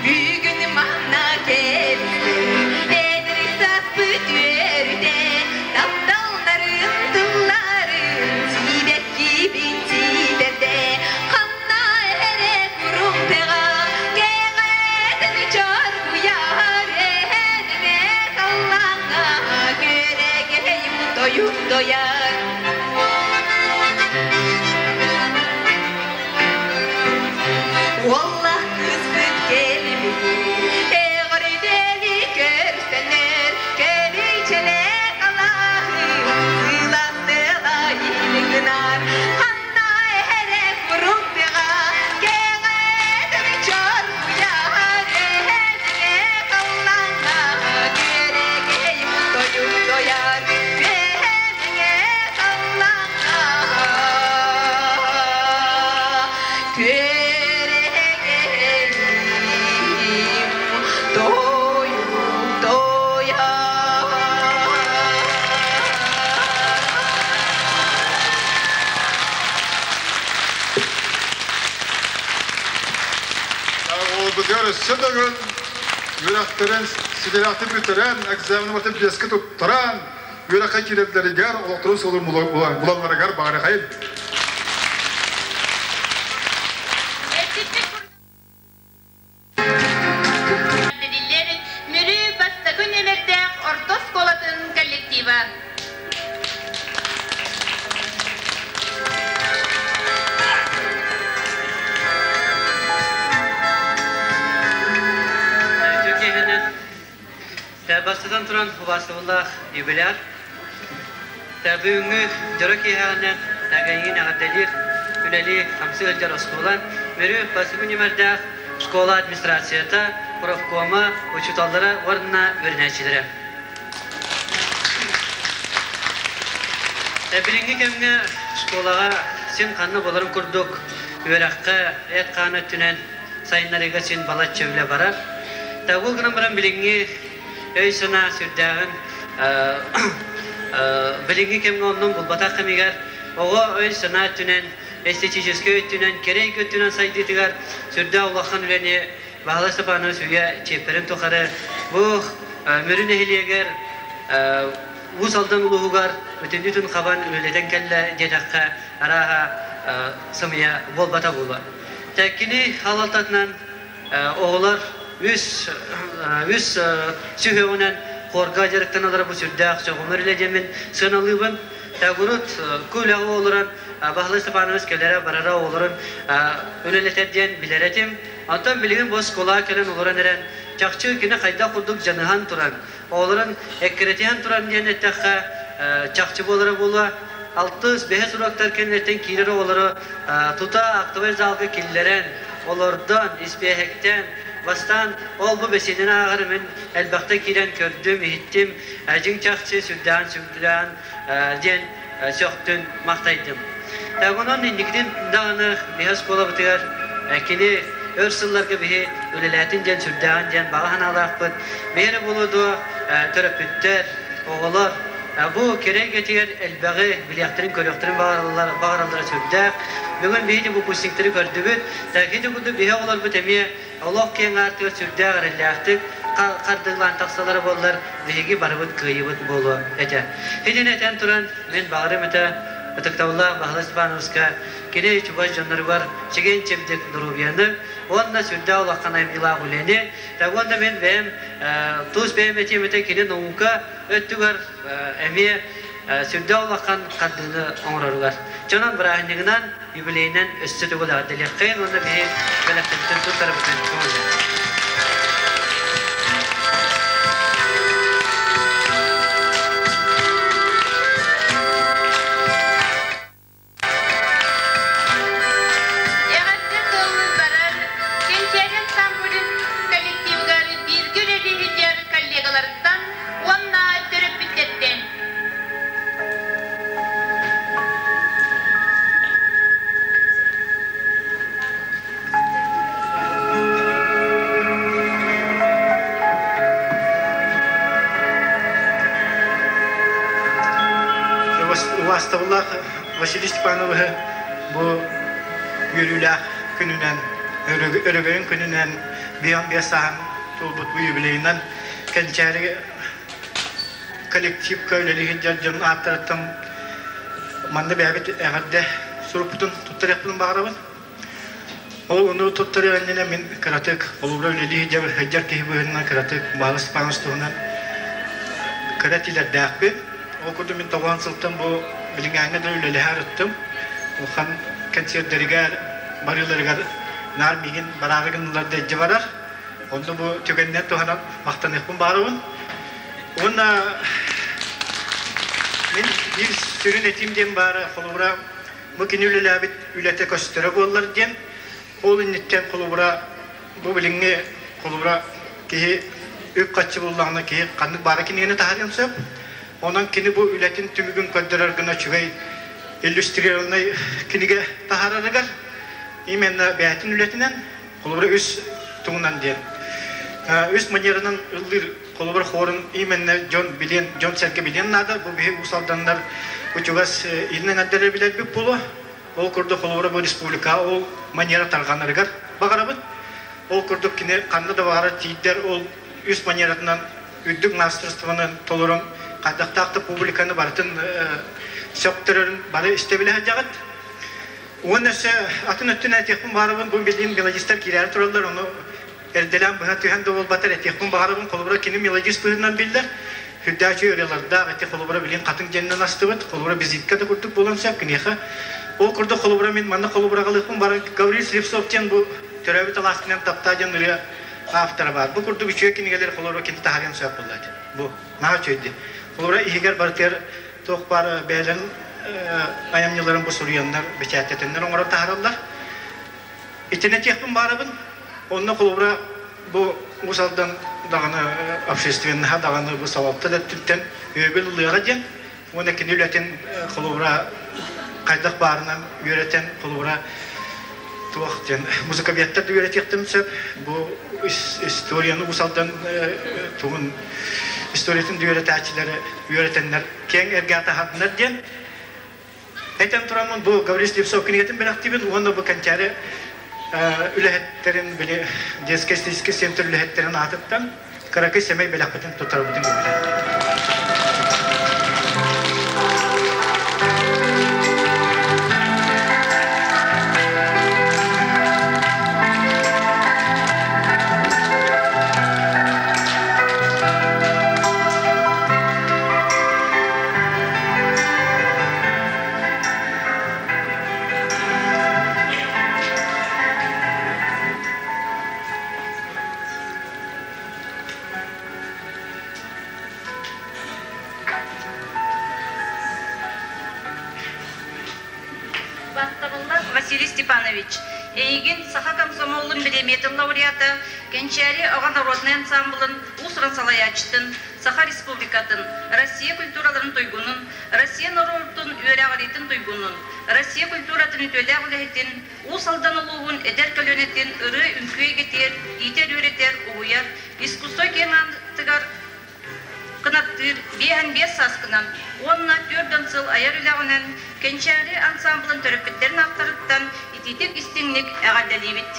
Бүгүн манна кэлсин, эдэр саспыт үөрүтэ, тапталларын тылларын сиибэккибин ситэрдэ, ханна эрэ курумтаҕа кэҕэтин чоргуйар, эһэниҥэ халлааҥҥа күөрэгэйим тойук тояр. Уоллах кыыспыт кэлбит, эҕэрдэли көрсөнөр, кэличэлээх алааһы сыластыла илгинар. Ханна эрэ курумтыга кэҕэтин чоргуйар, эһэтиҥэ халлааҥҥа күөрэгэйим тойук тояр, үөһэмиҥэ халлааҥҥа күөрэгэйим тойук тояр. Оҕолорбутугар өссө төгүл үөрэхтэрин ситиһээхтик бүтэрэн, экзамены барытын биэскэ туттаран, үөрэххэ киирэллэригэр, олохторун суолун булалларыгар баҕарыахайын. Мүрү бастакы нүөмэрдээх орто оскуолатын коллектива. Бастатан туран убаастабыллаах юбиляр, бүгүҥҥү дьоро киэһэҕинэн Тагэйиин эҕэрдэлиир, үлэлии хамсыы сылдьар оскуола Мүрү бастакы нүөмэрдээх школа администрацията, профкома, учууталлара уонна үөрэнээччилэрэ. Билиҥҥи кэмҥэ школаҕа син ханна буоларын курдук үөрэххэ эт-хаан өттүнэн сайыннарыыга син балачча үлэ барар. Ол гынан баран билиҥҥи өй-санаа сүрдээҕин билиҥҥи кэмҥэ оннун булбатах кэмигэр оҕо өй-санаа өттүнэн, эстетическэй өттүнэн, кэрэ эйгэ өттүнэн сайдыытыгар сүрдээх улахан үлэни Баһылай Степанович үйэ чиэппэрин тухары бу Мүрү нэһилиэгэр Уус Алдан улууһугар бүтүннүүтүн хабан үлэлэтэн кэллэ диэтэххэ, арааһа сымыйа буолбата буолуо. Кини халалтатынан оҕолор үс үс сүһүөҕүнэн хорга дьарыктаналлара бу сүрдээх сөҕүмэр үлэ диэммин сыаналыыбын. Урут үлэҕэ олорон Баһылай Степанович кэлэрэ барара оҕолорун үлэлэтэр диэн билэр этим. Онтон билигин бу оскуолаҕа кэлэн олорон эрэн, чахчы кини хайдах курдук дьаныһан туран, оҕолорун эккирэтиһэн туран диэн эттэххэ, чахчы буолара буолуо. Алтыс, бэһис уруоктар кэнниттэн киирэр оҕолору тута актовай залга киллэрэн, олордон, испиэһэктээн, бастаан ол-бу бэсиэдэни ааҕар мин элбэхтэ киирэн көрдүм, иһиттим, дьиҥ чахчы сүрдээҕин сүрдээн диэн сөхтүн, махтайдым. Онон инникитин даҕаны биһи оскуолабытыгар кини өр сылларга биһи үлэлээтин диэн сүрдээҕин диэн баҕа санаалаахпыт. Биһи эрэ буолуо дуо төрөппүттэр, оҕолор бу кэрэ эйгэтигэр элбэҕи билиэхтэрин-көрүөхтэрин баҕараллара сүрдээх. Бүгүн биһиги выпускниктары көрдүбүт. Ити курдук биһи оҕолорбут эмиэ олох киэҥ аартыгар сүрдээх эрэллээхтик хардыылаан тахсаллара буоллар, биһиги барыбыт кыайыыбыт буолуо этэ. Итини этэн туран, мин баҕарым этэ, ытыктабыллаах Баһылай Степановичка кини чугас дьонноругар чэгиэн-чэбдик доруобуйаны уонна сүрдээх улахан айымньылаах үлэни, уонна мин бэйэм тус бэйэм этиэм этэ, кини наука өттүгэр эмиэ сүрдээх улахан хардыыны оҥороругар. Дьонон бырааһынньыгынан юбилейынан өссө төгүл эҕэрдэлиэххэйин уонна биһи бэлэхтэрбитин туттарабытын көҥүллээн. Эҕэрдэ тыл барар Кэнчээри ансамблын коллективыгар бииргэ үлэлии сылдьар коллегаларыттан уонна төрөппүттэртэн. Убаастабыллаах. Василий Степановиһы бу үөрүүлээх күнүнэн, өрөгөйүн күнүнэн 55 сааһын туолбут бу юбилейынан Кэнчээри коллективка үлэлии сылдьар дьон ааттарыттан манна бэйэбит эҕэрдэ сурукпутун туттарыахпын баҕарабын. Ол ону туттарыах иннинэ мин кыратык холобура үлэлии сылдьар киһи быһыытынан кыратык Баһылай Степанович туһунан кыра этиилэрдээхпин. Ол курдук мин тоҕуон сылтан бу билиҥҥээҥҥэ да үлэлэһэ арыттым. Улахан кэнсиэрдэригэр барыыларыгар наар миигин бараары гыннылар да илдьэ барар. Онно бу түгэнинэн туһанан махтаныахпын баҕарабын. Уонна мин биир сүрүн этиим диэн баара, холобура, бу кини үлэлээбит үлэтэ көстөрө буоллар диэн, ол инниттэн холобура бу билиҥҥи холобура киһи үп-харчы буллаҕына киһи ханнык баара кинигэни таһаарыан сөп. Онон кини бу үлэтин түмүгүн көрдөрөр гына үчүгэй иллюстрированнай кинигэ таһаарарыгар именно бэйэтин үлэтинэн холобура үс тугунан диэн үс манеранан ыллыыр холобура хорун именно дьон билиэн дьон сэргэ билиэн наада бу биһи уус алданнар учугас илин эҥэрдэр билэрбит буолуо ол курдук холобура бу республика ол манера тарҕанарыгар баҕарабыт ол курдук кини ханна да баҕарар тиийдэр ол үс манератынан үрдүк мастерствоны толорон хайдахтаах да публиканы барытын сөптөрөрүн бары истэбилэ сылдьаҕыт Уонна өссө атын өттүн этиэхпин баҕарабын, бу билигин мелодистар киирээри тураллар, ону эрдэлээн быһа түһэн да буолбатар этиэхпин баҕарабын. Холобура, кини мелодист быһыытынан биллэр. Үрдээх үчүгэй ырыалардаах, ити холобура билигин хатыҥ дьиэнинэн астыбыт, холобура визитка да курдук буолуон сөп киниэхэ. Ол курдук холобура мин манна холобураҕалыахпын бары Гаврил Слепцов диэн бу төрөөбүт алааскынан таптаа диэн ырыа автора баар. Бу курдук үчүгэй кинигэлэри холобура кини таһаарыан сөп буолла этэ. Бу наһаа үчүгэй диэн. Холобура иһигэр барытыгар туох баар бэйэлэрин айымньыларын бу суруйаннар, бэчээттэтэннэр оҥорон таһаараллар. Итини этиэхпин баарабын. Онно холобура бу Уус Алдан даҕаны общественноһа даҕаны бу салалта да өттүттэн өйөбүл ылыаҕа диэн уонна кини үлэтин холобура хайдах баарынан үөрэтэн холобура туох диэн музыковедтар да үөрэтиэхтэрин сөп. Бу историяны Уус Алдан тугун историятын да үөрэтээччилэри үөрэтэннэр киэҥ эргэ таһаатыннар диэн этэн тураммын бу Гаврил Слепцов кинигэтин бэлэхтиибин уонна бу Кэнчээри үлэһиттэрин били детскай эстетическэй центр үлэһиттэрин аатыттан кыракый сэмэй бэлэхпитин туттарабытын көбүлээн. Бастабыллах Василий Степанович, эйигин Саха комсомолун бириэмийэтин лауреата, Кэнчээри оҕо народнай ансамблын уус-уран салайааччытын, Саха Республикатын, Россия культураларын туйгунун, Россия норуотун үөрэҕириитин туйгунун, Россия культуратын үтүөлээх үлэһитин, Уус Алдан улууһун эдэр көлүөнэтин ырыа-үҥкүү эйгэтигэр иитэр-үөрэтэр, уһуйар, искусство киэҥ аартыгар кынаттыыр 55 сааскынан уонна 40 сыл айар үлэҕинэн Кэнчээри ансамблын төрөппүттэрин ааттарыттан итиитик-истиҥник эҕэрдэлиибит.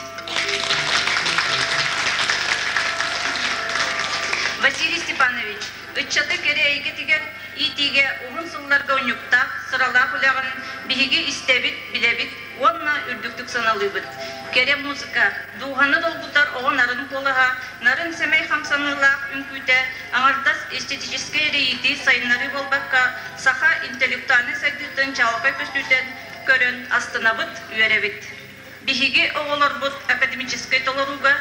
Василий Степанович, ыччаты кэрэ эйгэтигэр иитиигэ уһун сылларга унньуктаах, сыралаах үлэҕин биһиги истэбит, билэбит уонна үрдүктүк сыаналыыбыт. Кэрэ музыка, дууһаны долгутар оҕо нарын куолаһа, нарын сэмэй хамсаныылаах үҥкүүтэ аҥардас эстетическэй эрэйиитии сайыннарыы буолбакка, саха интеллектуальнай сайдыытын чаҕылхай көстүүтүн көрөн астынабыт, үөрэбит. Биһиги оҕолорбут академическай толорууга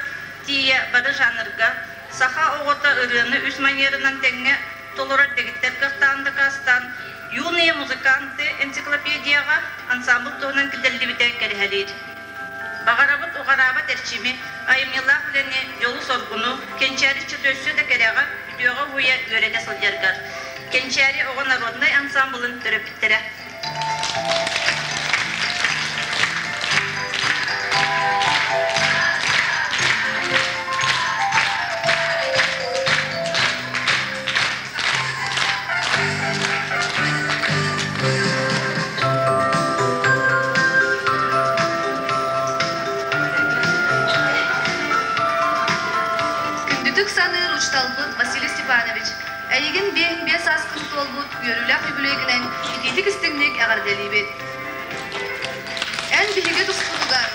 тиийэ бары жанрга саха оҕото ырыаны үс манерынан тэҥҥэ толорор дэгиттэр кыахтааҕын дакаастаан «Юные музыканты» энциклопедияҕа ансамбль туһунан киллэриллибитэ кэрэһэлиир. Баҕарабыт уҕараабат эрчими, айымньылаах үлэни, дьолу-соргуну, Кэнчээри ыччаты өссө да кэрэҕэ, үтүөҕэ уһуйа үөрэтэ сылдьаргар. Кэнчээри оҕо народнай ансамблын төрөппүттэрэ. учууталбыт Василий Степанович, эйигин 55 сааскын туолбут үөрүүлээх үбүлүөйгүнэн итиитик-истиҥник эҕэрдэлиибит. Эн биһиги туспутугар,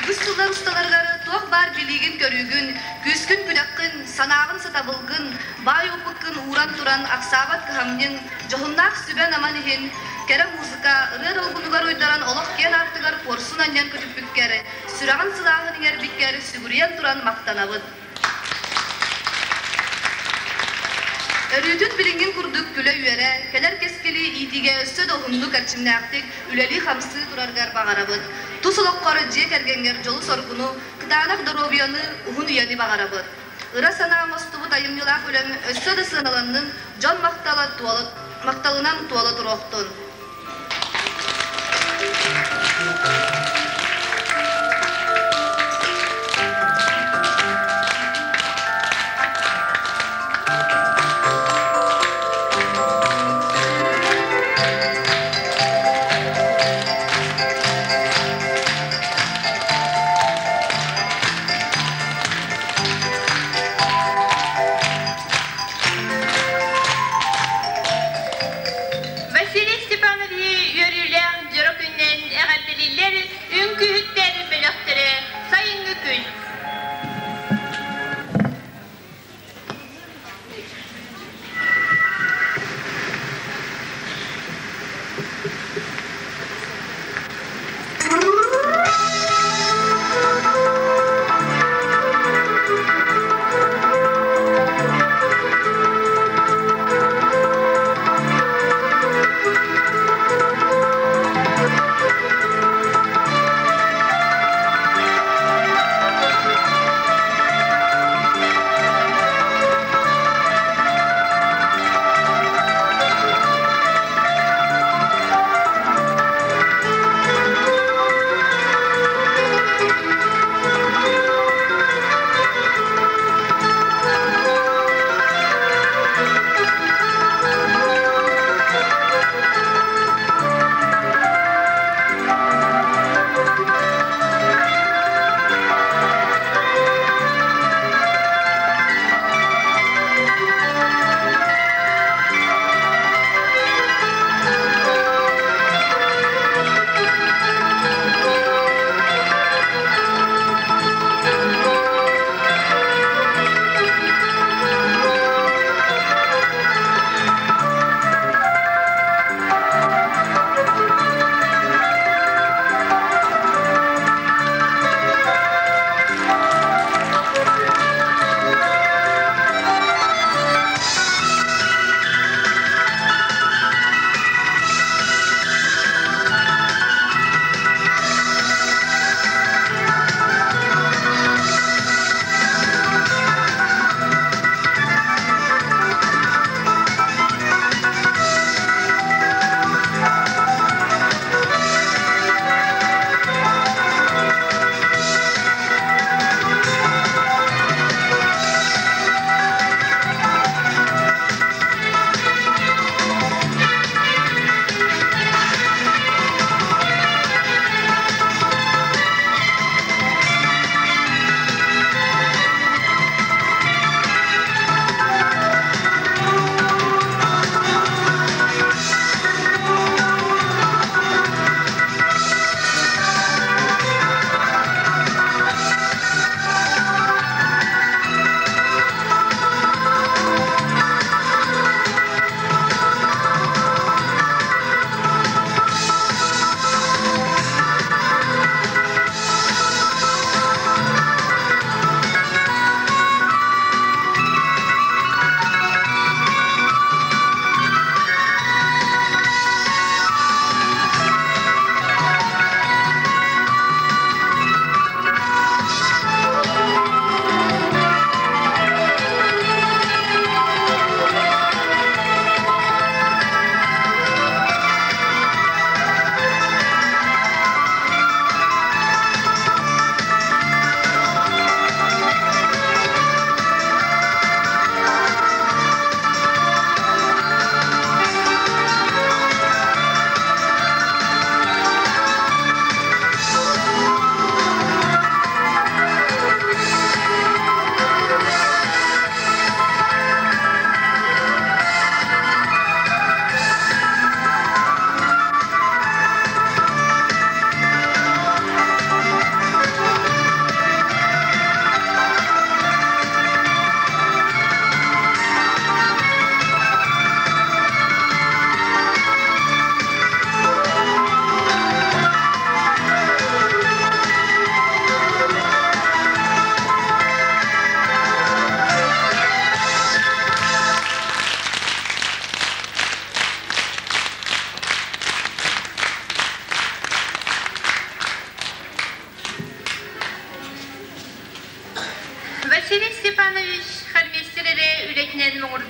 үгүс сыллар усталарыгар туох баар билиигин-көрүүгүн, күүскүн-күдэххин, санааҕын-сатабылгын, баай опыккын ууран туран ахсаабат кыһамньыҥ, дьоһуннаах сүбэн-аман иһин, кэрэ музыка, ырыа долгунугар уйдаран олох киэн аартыгар куорсун анньан көтүппүккэр, сүрэҕин сылааһын иҥэрбиккэр сүгүрүйэн туран махтанабыт. Өрүүтүн билиҥҥин курдук күлэ-үөрэ, кэлэр кэскили иитиигэ өссө да уһуннук эрчимнээхтик үлэлии-хамсыы тураргар баҕарабыт. Тус олоххор дьиэ кэргэҥҥэр дьолу-соргуну, кытаанах доруобуйаны, уһун үйэни баҕарабыт. Ыра санаа оҥостубут айымньылаах үлэҥ өссө да сыаналаннын, дьон махтала туола, махталынан туола туруохтун. Василий Степанович.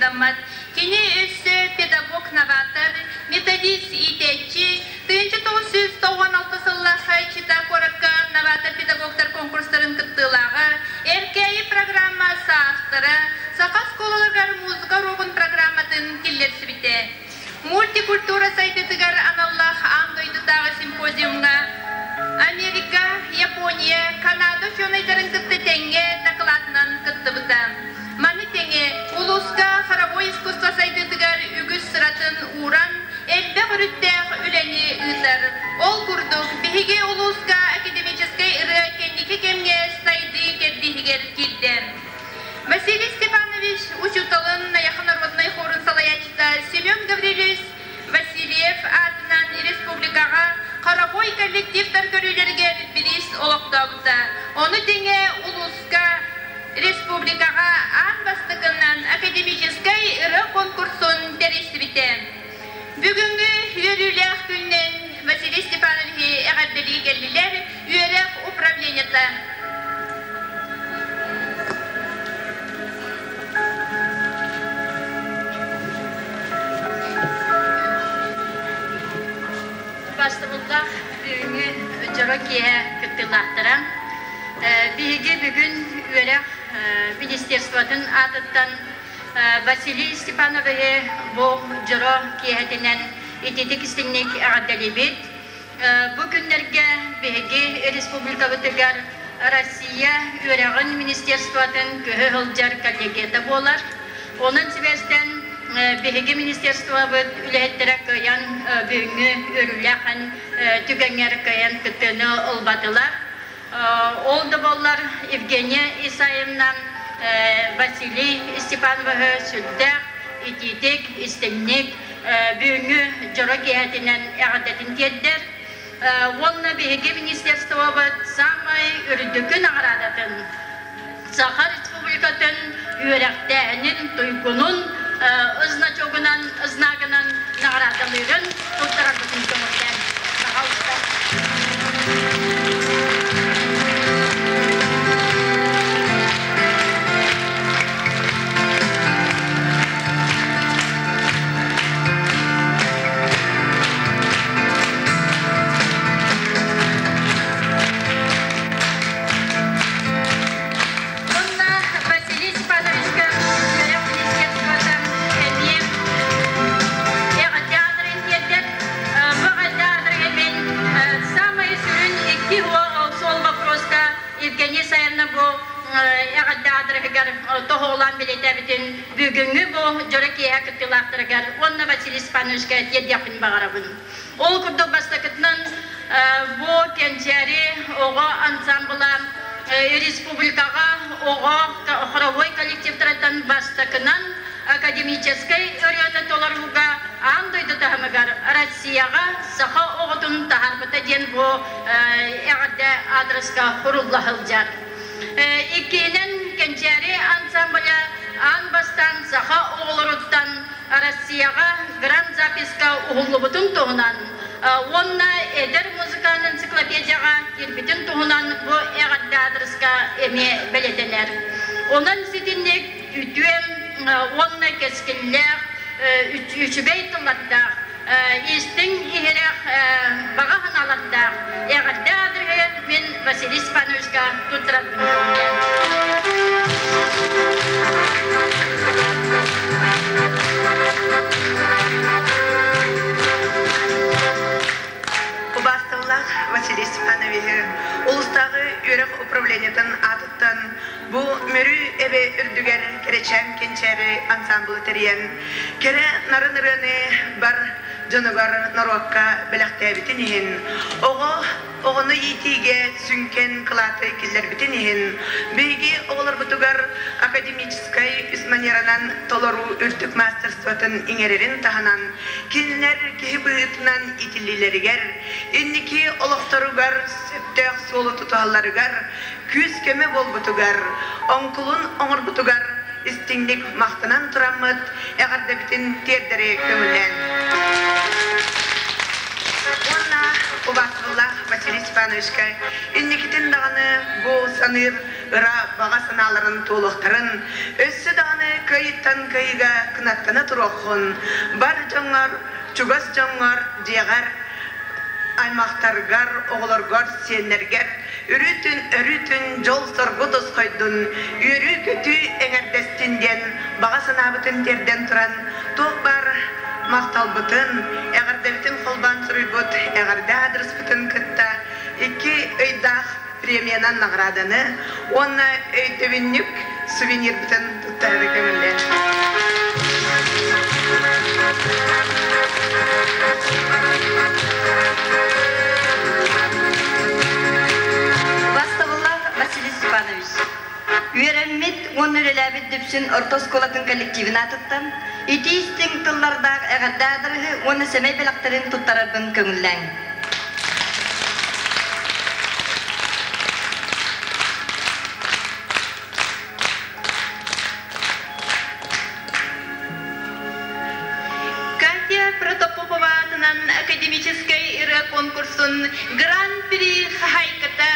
муҥурдаммат. Кини өссө педагог-новатор, методист иитээччи, 1996 сыллаахха Чита куоракка новатор-педагогтар конкурстарын кыттыылааҕа, Эркээйи программа соавтора, саха оскуолаларыгар музыка уруогун программатын киллэрсибитэ. Мультикультура сайдыытыгар аналлаах аан дойдутааҕы симпозиумҥа Америка, Япония, Канада учуонайдарын кытта тэҥҥэ дакылаатынан кыттыбыта. Маны тэҥэ, улууска хоровой искусство сайдыытыгар үгүс сыратын ууран, элбэх өрүттээх үлэни ыытар. Ол курдук, биһиги улууска академическай ырыа кэнники кэмҥэ сайдыы кэрдииһигэр киирдэ. Василий Степанович учууталын Найахы народнай хорун салайааччыта Семен Гаврильевич Васильев аатынан республикаҕа хоровой коллективтар көрүүлэригэр бириис олохтообута. Ону тэҥэ улууска республикаҕа аан бастакынан академическай ырыа конкурсун тэрийсибитэ. Бүгүҥҥү үөрүүлээх күнүнэн Василий Степановиһы эҕэрдэлии кэллилэр үөрэх управлениета. Бастабыллаах бүгүҥҥү дьоро киэһэ кыттыылаахтара. Биһиги бүгүн үөрэх министерствотын аатыттан Василий Степановиһы бу дьоро киэһэтинэн ититик истиҥник эҕэрдэлиибит. Бу күннэргэ биһиги республикабытыгар Россия үөрэҕин министерствотын көһө сылдьар коллегията буолар. Онон сибээстэн биһиги министерствобыт үлэһиттэрэ кыайан бүгүҥҥү үөрүүлээх түгэҥҥэр кыайан кыттыыны ылбатылар. Ол да буоллар Евгения Исаевна Василий Степановиһы сүрдээх итиитик, истиҥник бүгүҥҥү дьоро киэһэтинэн эҕэрдэтин тиэрдэр. Уонна биһиги министерствобыт саамай үрдүкү наҕараадатын Саха Республикатын үөрэхтээһинин туйгунун значогунан, знагынан наҕараадалыырын туттарарбытын көҥүллээн, пожалуйста. Онно Василий Степановичка үөрэх министерствота эмиэ эҕэрдэ аадырын тиэрдэр. Бу эҕэрдэ аадырыгар мин самый сүрүн икки суол вопроска Евгения Саевна бу эҕэрдэ аадырыһыгар тоһоҕолоон бэлиэтээбитин бүгүҥҥү бу дьоро киэһэ кыттыылаахтарыгар уонна Василий Степановичка тиэрдиэхпин баҕарабын. Ол курдук бастакытынан бу Кэнчээри оҕо ансамбла республикаҕа оҕо хоровой коллективтарыттан бастакынан академическай ырыаны толорууга аан дойду таһымыгар Россияҕа саха оҕотун таһаарбыта диэн бу эҕэрдэ аадырыска сурулла сылдьар. Иккиһинэн Кэнчээри ансамбля аан бастаан саха оҕолоруттан Россияҕа гранд-записка уһуллубутун туһунан уонна эдэр музыкант энциклопедияҕа киирбитин туһунан бу эҕэрдэ аадырыска эмиэ бэлиэтэнэр. Онон ситинник үтүө уонна кэскиллээх, үчүгэй тыллардаах, истиҥ иһирэх баҕа санаалардаах эҕэрдэ аадырыһы мин Василий Степановичка туттарарбын көҥүллээн. Убаасталлаах Василий Степановиһы улуустааҕы үөрэх управлениетын аатыттан бу Мүрү эбэ үрдүгэр Кэрэчээн кэнчээри ансаамбылы тэрийэн, кэрэ нарын ырыаны бар дьонугар норуокка бэлэхтээбитин иһин, оҕо оҕону иитиигэ сүҥкэн кылааты киллэрбитин иһин, биһиги оҕолорбутугар академическай үс манеранан толоруу үрдүк мастерствотын иҥэрэрин таһынан, кинилэр киһи быһыытынан иитиллиилэригэр, инники олохторугар сөптөөх суолу тутуһалларыгар күүс-көмө буолбутугар, оҥкулун оҥорбутугар истиҥник махтанан тураммыт эҕэрдэбитин тиэрдэри көҥүллээн. Уонна убаастабыллаах Василий Степановичка инникитин даҕаны бу саныыр ыра баҕа санааларын туолуохтарын, өссө даҕаны кыайыттан кыайыыга кынаттана туруоххун, бар дьоҥҥор, чугас дьоҥҥор, дьиэҕэр, аймахтаргар, оҕолоргор, сиэннэргэр өрүүтүн өрүүтүн дьол-соргу тосхойдун, үөрүү-көтүү эҥэрдэстин диэн баҕа санаабытын тиэрдэн туран, туох баар махталбытын, эҕэрдэбитин холбоон суруйбут эҕэрдэ аадырыспытын кытта икки ыйдаах премиянан наҕарааданы уонна өйдөбүнньүк сувенирбытын туттарары көҥүллээн. Бастабыллаах Василий Степанович, үөрэммит уонна үлэлээбит Дүпсүн орто оскуолатын коллективин аатыттан итии истиҥ тыллардаах эҕэрдэ аадырыһы уонна сэмэй бэлэхтэрин туттарарбын көҥүллээҥ. Катя Протопопова аатынан академическай ырыа конкурсун Гран-при хаһаайката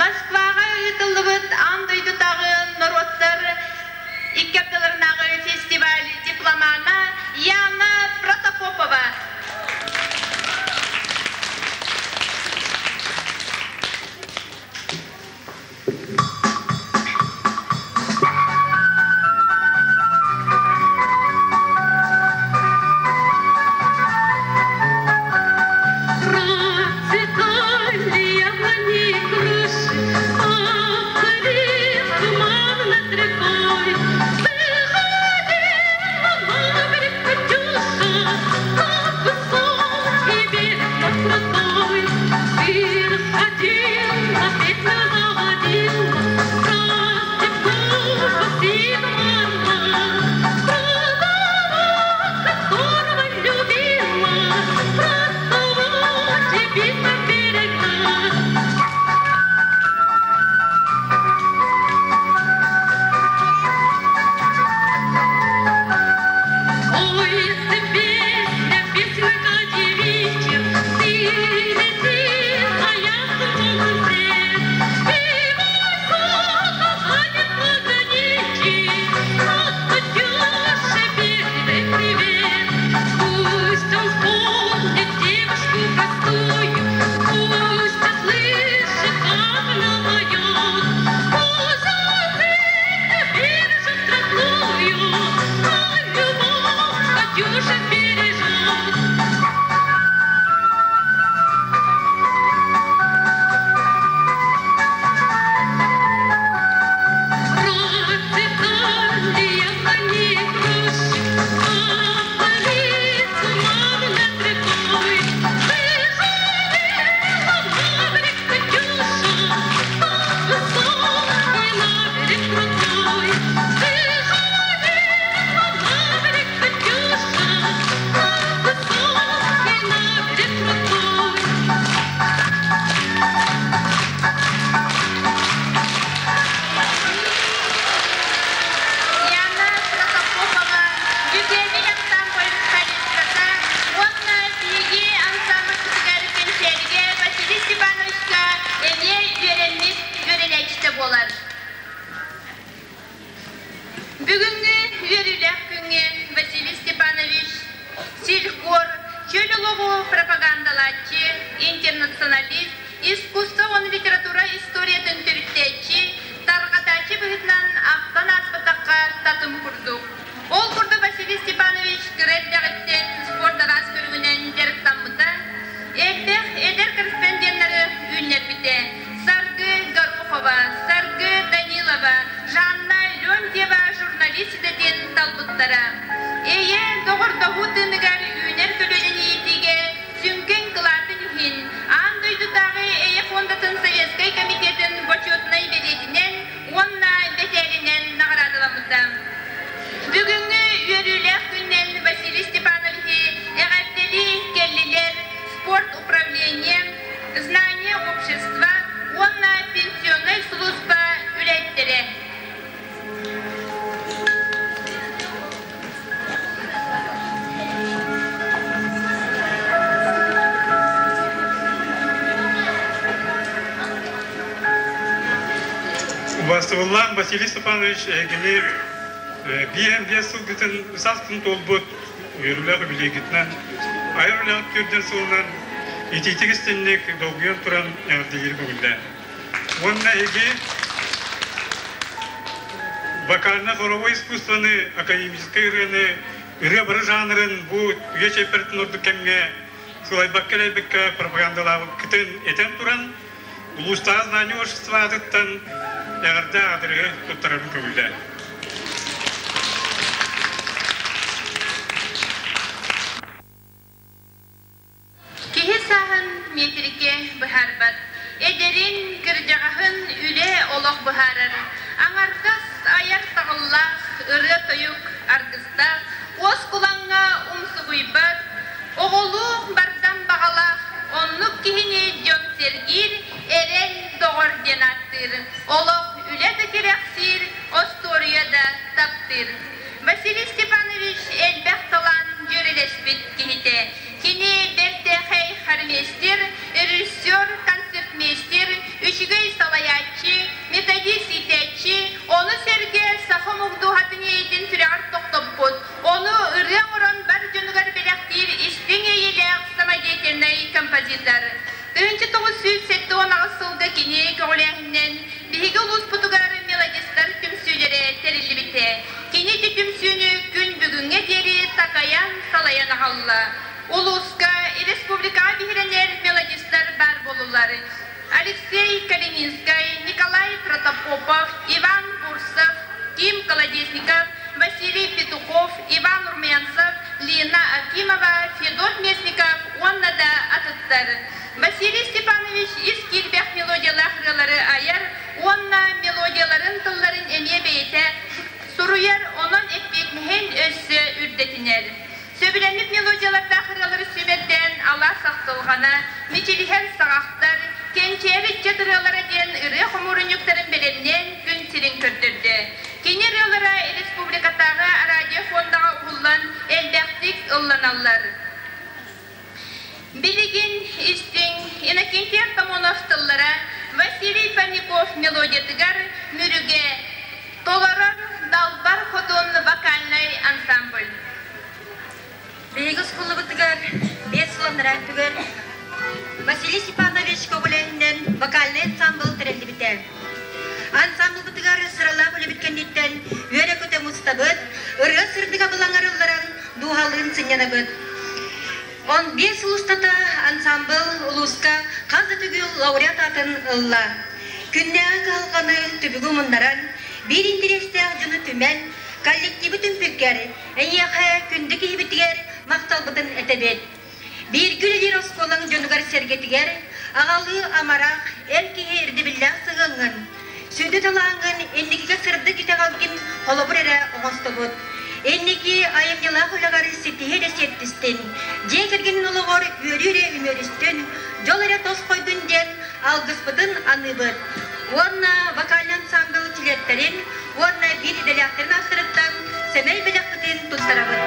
Москваҕа ыытыллыбыт аан дойдутааҕы норуоттар икки ардыларынааҕы фестиваль дипломана Яна Протопопова. Процветали яблони и груши, Пахали туман над рекой. Выходила на берег Катюша, На высокий берег, на крутой. Выходила, песню заводила Про степную синего орла, Про того, которого любила, Про того, чьи письма берегла. Ой, ты песня, песенка девичья, ты лети, а я солнце свет. И мой сон погонит пограничий, от Катюши передай привет. Пусть он вспомнит девушку простую, пусть услышит, как она поет. Пусть он бережет родную, а любовь Катюша бережет. Процветали яблони и груши, пахали туман над рекой. Выходила на берег Катюша, на высокий на берег крутой. Выходила на берег Катюша, на высокий на берег крутой. Яна Протопопова, Дьүкээбил ансамбль солистката уонна биһиги ансамбльбытыгар кэнсиэргэ Василий Степановичка эмиэ үөрэммит үөрэнээччитэ буолар. Бүгүҥҥү үөрүүлээх күҥҥэ Василий Степанович Силькор, чөл олоҕу пропагандалааччы, интернационалист, искусство уонна литература историятын төрүттээччи, тарҕатааччы быһыытынан ахтан ааспатахха татым курдук. Ол курдук Василий Степанович кыра эрдэҕиттэн спорт араас көрүҥүнэн дьарыктаммыта, элбэх эдэр корреспонденнары үүннэрбитэ. Саргы Горохова, Саргы Данилова, Жанна Леонтьева журналист идэтин талбыттара. Эйэ доҕордоһуу тыыныгар үүнэр көлүөнэни иитиигэ сүҥкэн кылаатын иһин Аан дойдутааҕы Эйэ фондатын Советскай комитетын бочуотунай бэлиэтинэн уонна бэтээлинэн наҕараадаламмыта. Бүгүҥҥү үөрүүлээх күнүнэн Василий Убаастабыллаах Василий Степанович эһигини биэс сылгытын састын туолбут үөрүүлээх үбүлүөйгүтүнэн айар үлэҕит күөрдэн сылынан итиитик истинник долгуйан туран эҕэрдэлиир көҥүллээн. Уонна эһиги вокально-хоровой искусствоны, академическай ырыаны, ырыа бары жанрын бу үйэ чэппэртин ордук кэмҥэ сылайбакка-элэйбэккэ пропагандалаабыккытын этэн туран, улуустааҕы знание общество аатыттан эҕэрдэ аадырыһы туттарарын көҥүллээн. Киһи сааһын миэтирикэ быһаарбат, эдэрин, кырдьаҕаһын үлэ олох быһаарар. Аҥардас айар таҕыллаах, ырыа-тойук аргыстаах, уоскулаҥҥа умсугуйбат, оҕолуу бардам баҕалаах, оннук киһини дьон сэргиир, эрэл доҕор диэн ааттыыр, олох үлэ да кэрэхсиир, остуоруйа да таптыыр. Василий Степанович элбэх талаан дьүөрэлэспит киһитэ. Кини бэртээхэй хормейстер, режиссер, концертмейстер, үчүгэй салайааччы, методист иитээччи, ону сэргэ саха омук дууһатын иэйиитин сүрэҕэр тохтоппут, ону ырыа оҥорон бар дьонугар бэлэхтиир истиҥ иэйиилээх самодеятельнай композитор. 1978 сылга кини көҕүлээһининэн биһиги улууспутугар мелодистар түмсүүлэрэ тэриллибитэ. Кини ити түмсүүнү күн бүгүҥҥэ диэри такайан, салайан аҕалла. Улууска, республикаҕа биһирэнэр мелодистар баар буоллулар. Алексей Калининскай, Николай Протопопов, Иван Бурсов, Ким Колодезников, Василий Петухов, Иван Румянцев, Лина Акимова, Федот Местников уонна да атыттар. Василий Степанович ис киирбэх мелодиялаах ырыалары айар уонна мелодияларын тылларын эмиэ бэйэтэ суруйар, онон эппиэтинэһин өссө үрдэтинэр. Сөбүлэммит мелодиялардаах ырыалары сүүмэрдээн алаас ахтылҕана, мичилиһэн саҕахтар, кэнчээри ыччат ырыалара диэн ырыа хомуурунньуктарын бэлэмнээн күн сирин көрдөрдө. Кини ырыалара республикатааҕы радиофондаҕа уһуллан элбэхтик ылланаллар. Билигин истиҥ Иннокентий Артамонов тыллара Василий Парников мелодиятыгар Мүрүгэ толорор Далбар Хотун вокальнай ансамбль. Биһиги оскуолабытыгар 5 сыл анараа өттүгэр Василий Степанович көҕүлээһининэн вокальнай ансамбл тэриллибитэ. Ансамблбытыгар сыралаах үлэбит кэнниттэн үөрэ-көтө мустабыт, ырыа сырдыга былаҥарылларан дууһалыын сынньанабыт. Он биэс сыл устата ансамбл улууска хас да төгүл лауреат аатын ылла. Күннээҕи кыһалҕаны түбүгү муннаран, биир интэриэстээх дьону түмэн, коллективы түмпүккэр, эйиэхэ күндү киһибитигэр махталбытын этэбит. Бииргэ үлэлиир оскуолаҥ дьонугар-сэргэтигэр аҕалыы амарах, эр киһи ирдэбиллээх сыһыаҥҥын, сүдү талааҥҥын инникигэ сырдык итэҕэлгин холобур эрэ оҥостобут. Инники айымньылаах үлэҕэр ситиһии эрэ сиэттистин, дьиэ кэргэнин олоҕор үөрүү эрэ үмүөрүстүн, дьол эрэ тосхойдун диэн алгыспытын аныыбыт. Уонна вокальный ансамбл чилиэттэрин уонна биир идэлээхтэрин ааттарыттан сэмэй бэлэхпитин туттарабыт.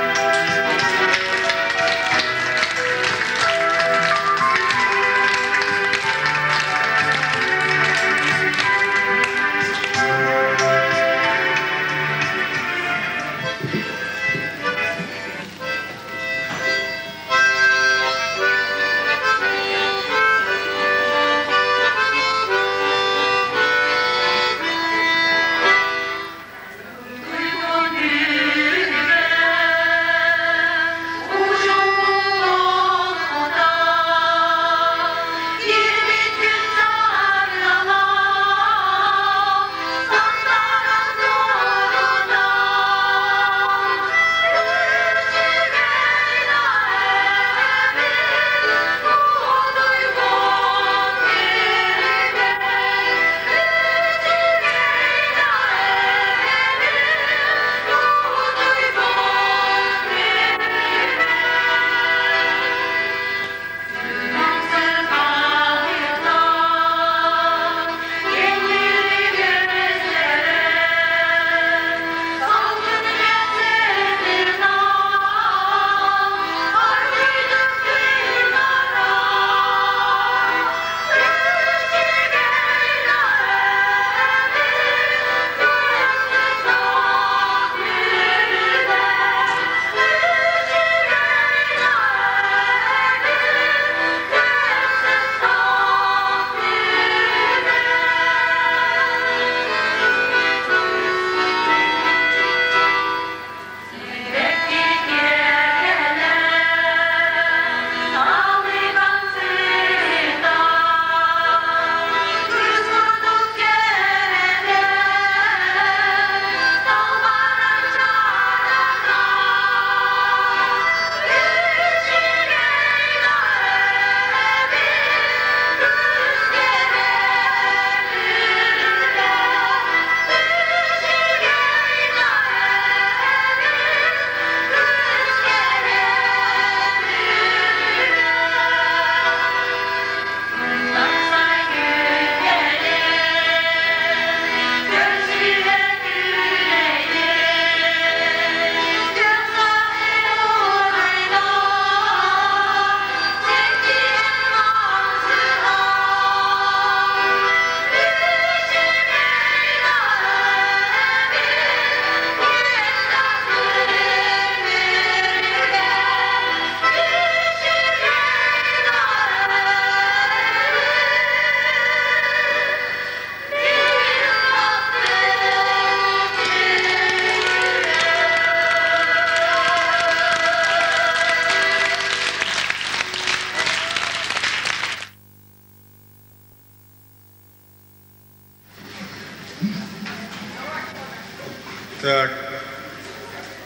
Так,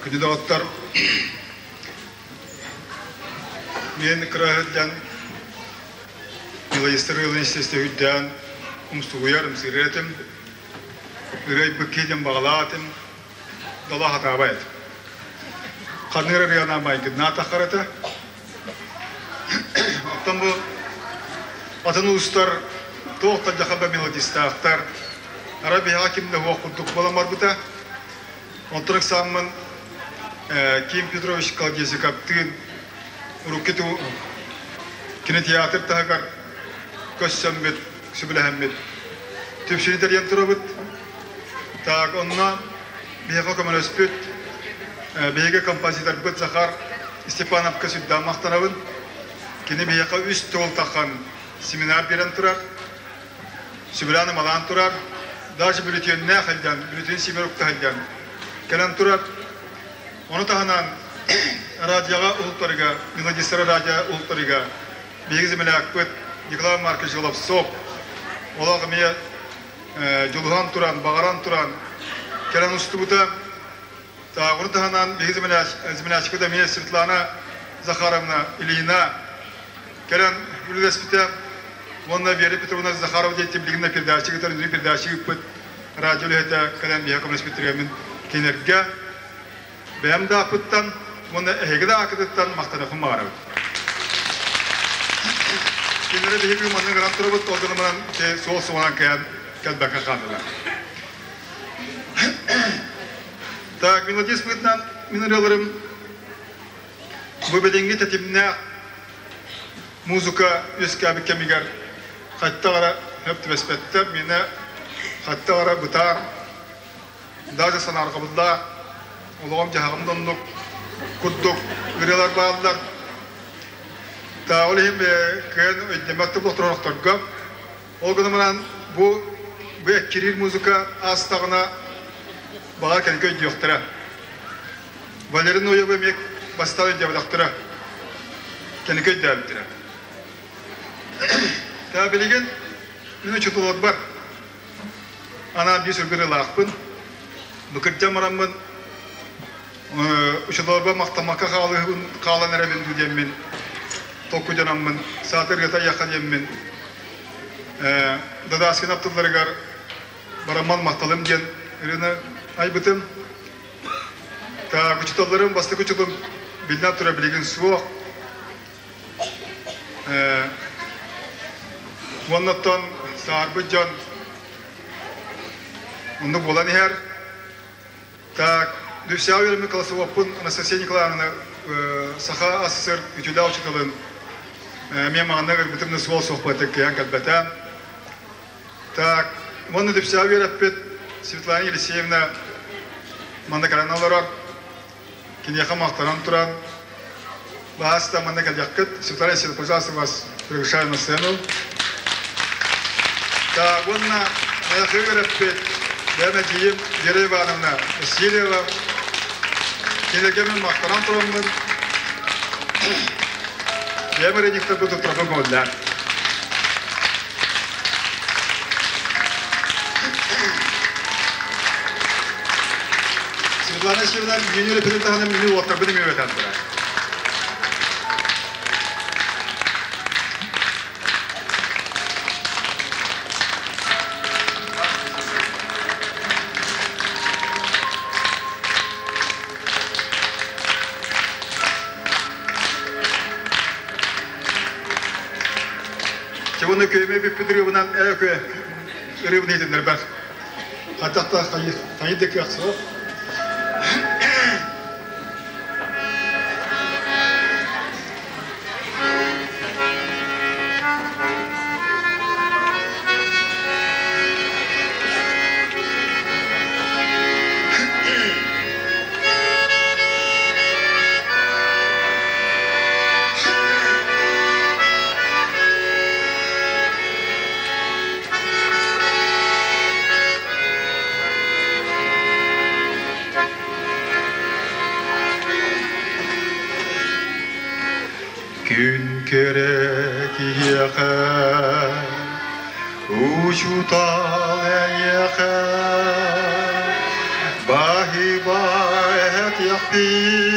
күндү доҕоттор, мен кыра сылдьан мелодистар ыалын истэ үрдээн умсугуйар, ымсыырар этим. Ырыайбыт киһитин баҕалаах этим, дала хатаабай этим. Ханыыр ырыана майгыннаа таххар этэ. Оттон бу атын уустар туох да дьахаба мелодистаахтар, ара биһиэхэ ким да суох курдук буолан барбыта. Онтон ыксааммын Ким Петрович Колодезниковтыын урукку кинотеатр таһыгар көрсөммүт, сөбүлэһэммит түмсүүнү тэрийэн турабыт. Так, онно биһиэхэ көмөлөспүт биһиги композиторбыт Захар Степановка сүрдээх махтанабын. Кини биһиэхэ үс тыл тахан семинар биэрэн турар, сөбүлээн ымалаан турар, даже бүлүтүөннээх сылдьан, бүлүтүөн симэр укта сылдьан кэлэн турар. Ону таһынан радиоҕа уһултарыга, мелодистары радио уһултарыга биһиги землякпыт Николай Маркович Головцов олох эмиэ дьулуһан туран, баҕаран туран кэлэн устубута. Тааҕыры таһынан биһиги землячкабыт эмиэ Светлана Захаровна Ильина кэлэн үлэлэспитэ уонна Вера Петровна Захарова диэн билигин да передача ыытар, үнүрүү передача ыыппыт радио үлэһитэ кэлэн биһиэхэ көмөлөспүттэригэр мин кинилэргэ бэйэм да ааппыттан уонна эһиги да ааккытыттан махтаныахпын баҕарабын. Кинилэри биһиги манна ыҥыран турабыт, ол гынан баран суол суолунан кэлэн кэлбэккэ хааллылар. Так, мелодист быһыытынан мин ырыаларым бу билиҥҥи тэтимнээх музыка үөскээбит кэмигэр хаттах эрэ сөп түбэспэттэр, миэнэ хаттах эрэ бытаан, даже санаарҕабыллаах, олоҕум-дьаһаҕым да оннук курдук ырыалар бааллар. Та ол иһин кыайан өйдөммөт да буолтар Ол гынан баран бу бу эккириир музыка аастаҕына баҕар кэлгэ өйдүөхтэрэ. Валерий Ноевы эмиэ бастаан өйдөөбөтөхтөрө. Кэнники өйдөөбүттэрэ. Та билигин мин учууталларбар анаан биир сүргү ырыалаахпын. Бу кырдьан бараммын учууталларбар махтаммакка хаалыһыбын хаалан эрэбин дуу диэммин толкуйданаммын саатар ырыата айыахха диэммин Дадаскин аптылларыгар барамман махталым диэн ырыаны айбытым. Так, учууталларым бастакы учууталым биллэн турар билигин суох. Уонна оттон саарбыт дьон оннук буолан иһэр. Так, Дүпсээҕэ үөрэммит колосовоппун Анастасия Николаевна Саха АССР үтүөлээх учууталын эмиэ маҕанна ыҥырбытым да суол суох кыайан кэлбэтэ. Так, уонна Дүпсээҕэ үөрэппит Светлана Елисеевна манна кэлэн олорор. Киниэхэ махтанан туран, баһаста манна кэлиэххит. Светлана Елисеевна, пожалуйста, вас приглашаю на сцену. Так, уонна Найахы үөрэппит бэйэм эдьиийим Вера Ивановна Васильева. Кинилэргэ мин махтанан тураммын, бэйэм ырыанньыктарбын туттарбын көҥүллээн. Светлана Северна меню репетин таһынан меню уоттарбын эмиэ үөрэтэн турар. Чебуну көймө бүппүт ырыабынан көе ырыабын иһитиннэрбэт. Хаттахта хайы да кыах суох. Күн кэрэ киһиэхэ учуутал эйиэхэ. Баһыыба эһэтиэхпин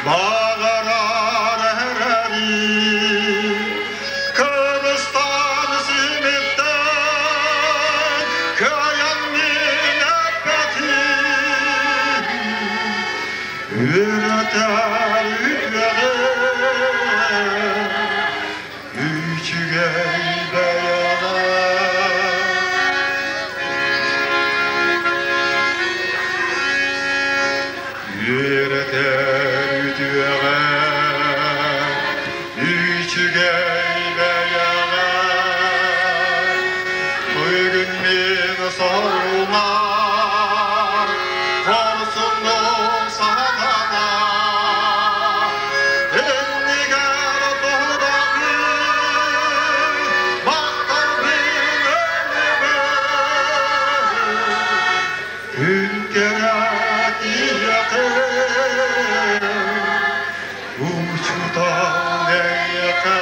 баҕарар эрэрим Кыргызстан симиттэн кыайан мин эппэтим Үөрэтэр үтүөҕэ үчүгэй бэйэҕэ. Үөрэтэр үтүөҕэ үчүгэй бэйэҕэ. Бүгүн мин соруҥар хорсуннук саҕана иннигэр туһудагы махталбын өлөбөр күн кэрэ киһиэхэ учуутал эйиэхэ.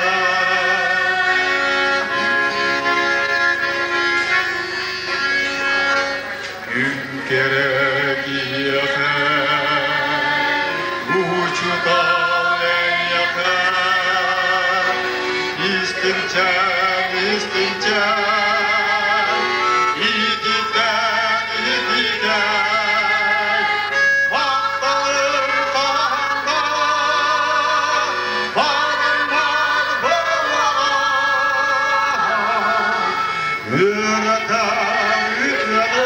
Күн кэрэ киһиэхэ учуутал эйиэхэ истиҥчээн истиҥчээн ититэн итигэй махталым хаһан барыммат буоллаҕа Үөрэтэр үтүөҕү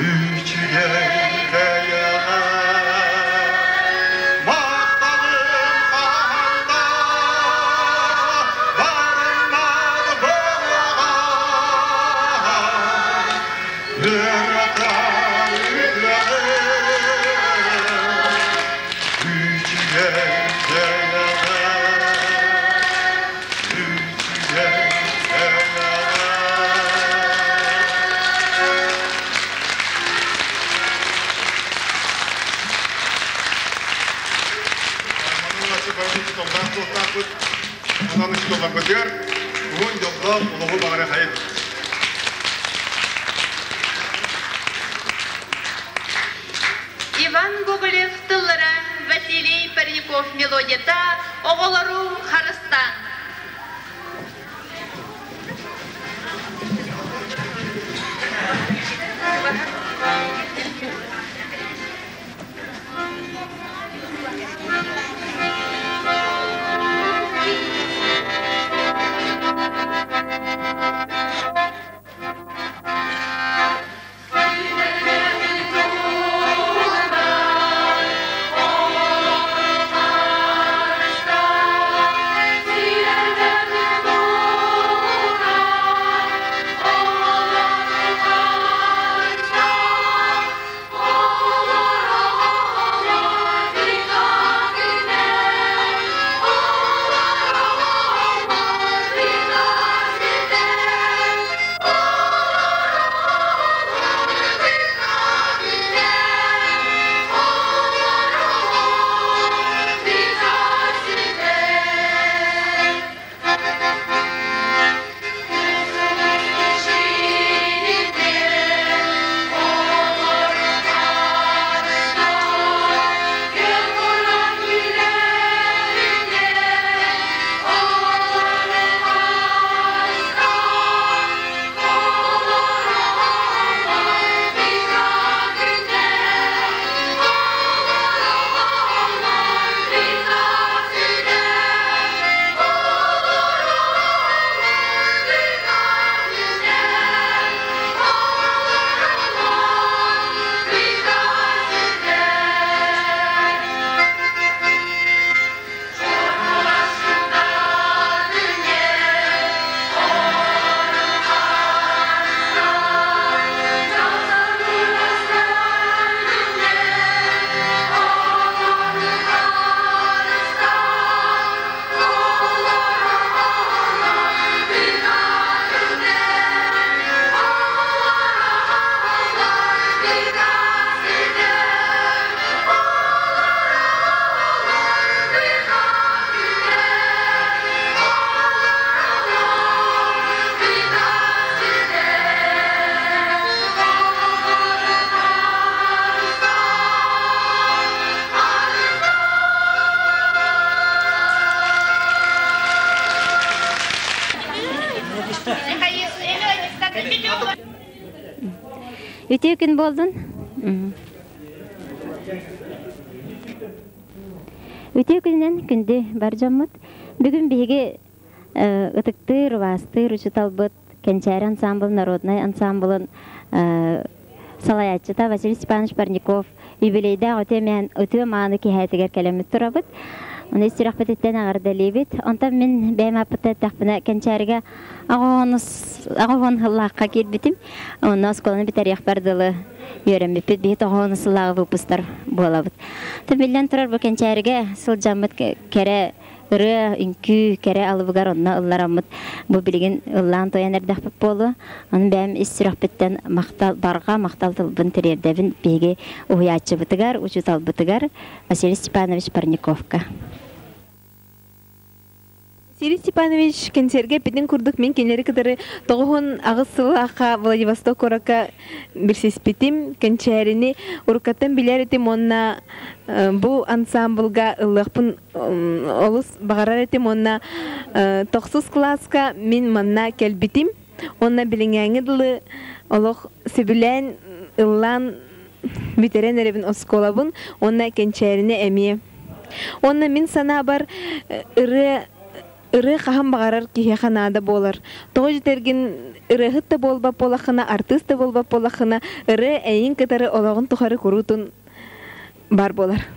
үчүгэй бэйэҕэ махталым хаһан да барыммат буоллаҕа Үөрэтэр үтүөҕү үчүгэй бэйэҕэ Учууталларбытыгар уһун дьоллоох олоҕу баҕара хайын. Иван Гоголев тыллара, Василий Парников мелодията оҕолору харыстаан. Үтүө күн буоллун. Үтүө күнүнэн күндү бар дьоммут. Бүгүн биһиги ытыктыыр, убаастыыр учууталбыт Кэнчээри ансамбл народнай ансамблын салайааччыта Василий Степанович Парников юбилейдаах үтүө, үтүө мааны киһээтигэр кэлэммит турабыт. Оны сүрэхпититтэн эҕэрдэлиибит. Онтон мин бэйэм аппыта эттэхпинэ Кэнчээригэ аҕыс сыллаахха киирбитим. Онно оскуоланы бүтэриэхпэр дылы үөрэммиппит. Биһи тоҕус сыллааҕы выпустар буолабыт. Биллэн турар бу Кэнчээригэ сылдьаммыт кэрэ ырыа, үҥкүү кэрэ алыбыгар онно ыллараммыт бу билигин ыллаан туойан эрдэхпит буолуо. Ону бэйэм ис сүрэхпиттэн махтал, барҕа махтал тылбын тириэрдэбин биһиги уһуйааччыбытыгар, учууталбытыгар Василий Степанович Парниковка. Василий Степанович кэнсиэргэ эппитин курдук мин кинилэри кытары 98 сыллаахха Владивосток куоракка билсиспитим, кэнчээрини уруккаттан билэр этим уонна бу ансаамбылга ыллыахпын олус баҕарар этим уонна тохсус кылааска мин манна кэлбитим уонна билиҥээҥи дылы олох сөбүлээн ыллаан бүтэрэн эрэбин оскуолабын уонна кэнчээрини эмиэ. Уонна мин санаабар ырыа ырыа хаһан баҕарар киһиэхэ наада буолар. Тоҕо дьитэргин ырыаһыт да буолбат буолаххына, артыыс да буолбат буолаххына, ырыа эйин кытары олоҕун тухары куруутун бар буолар.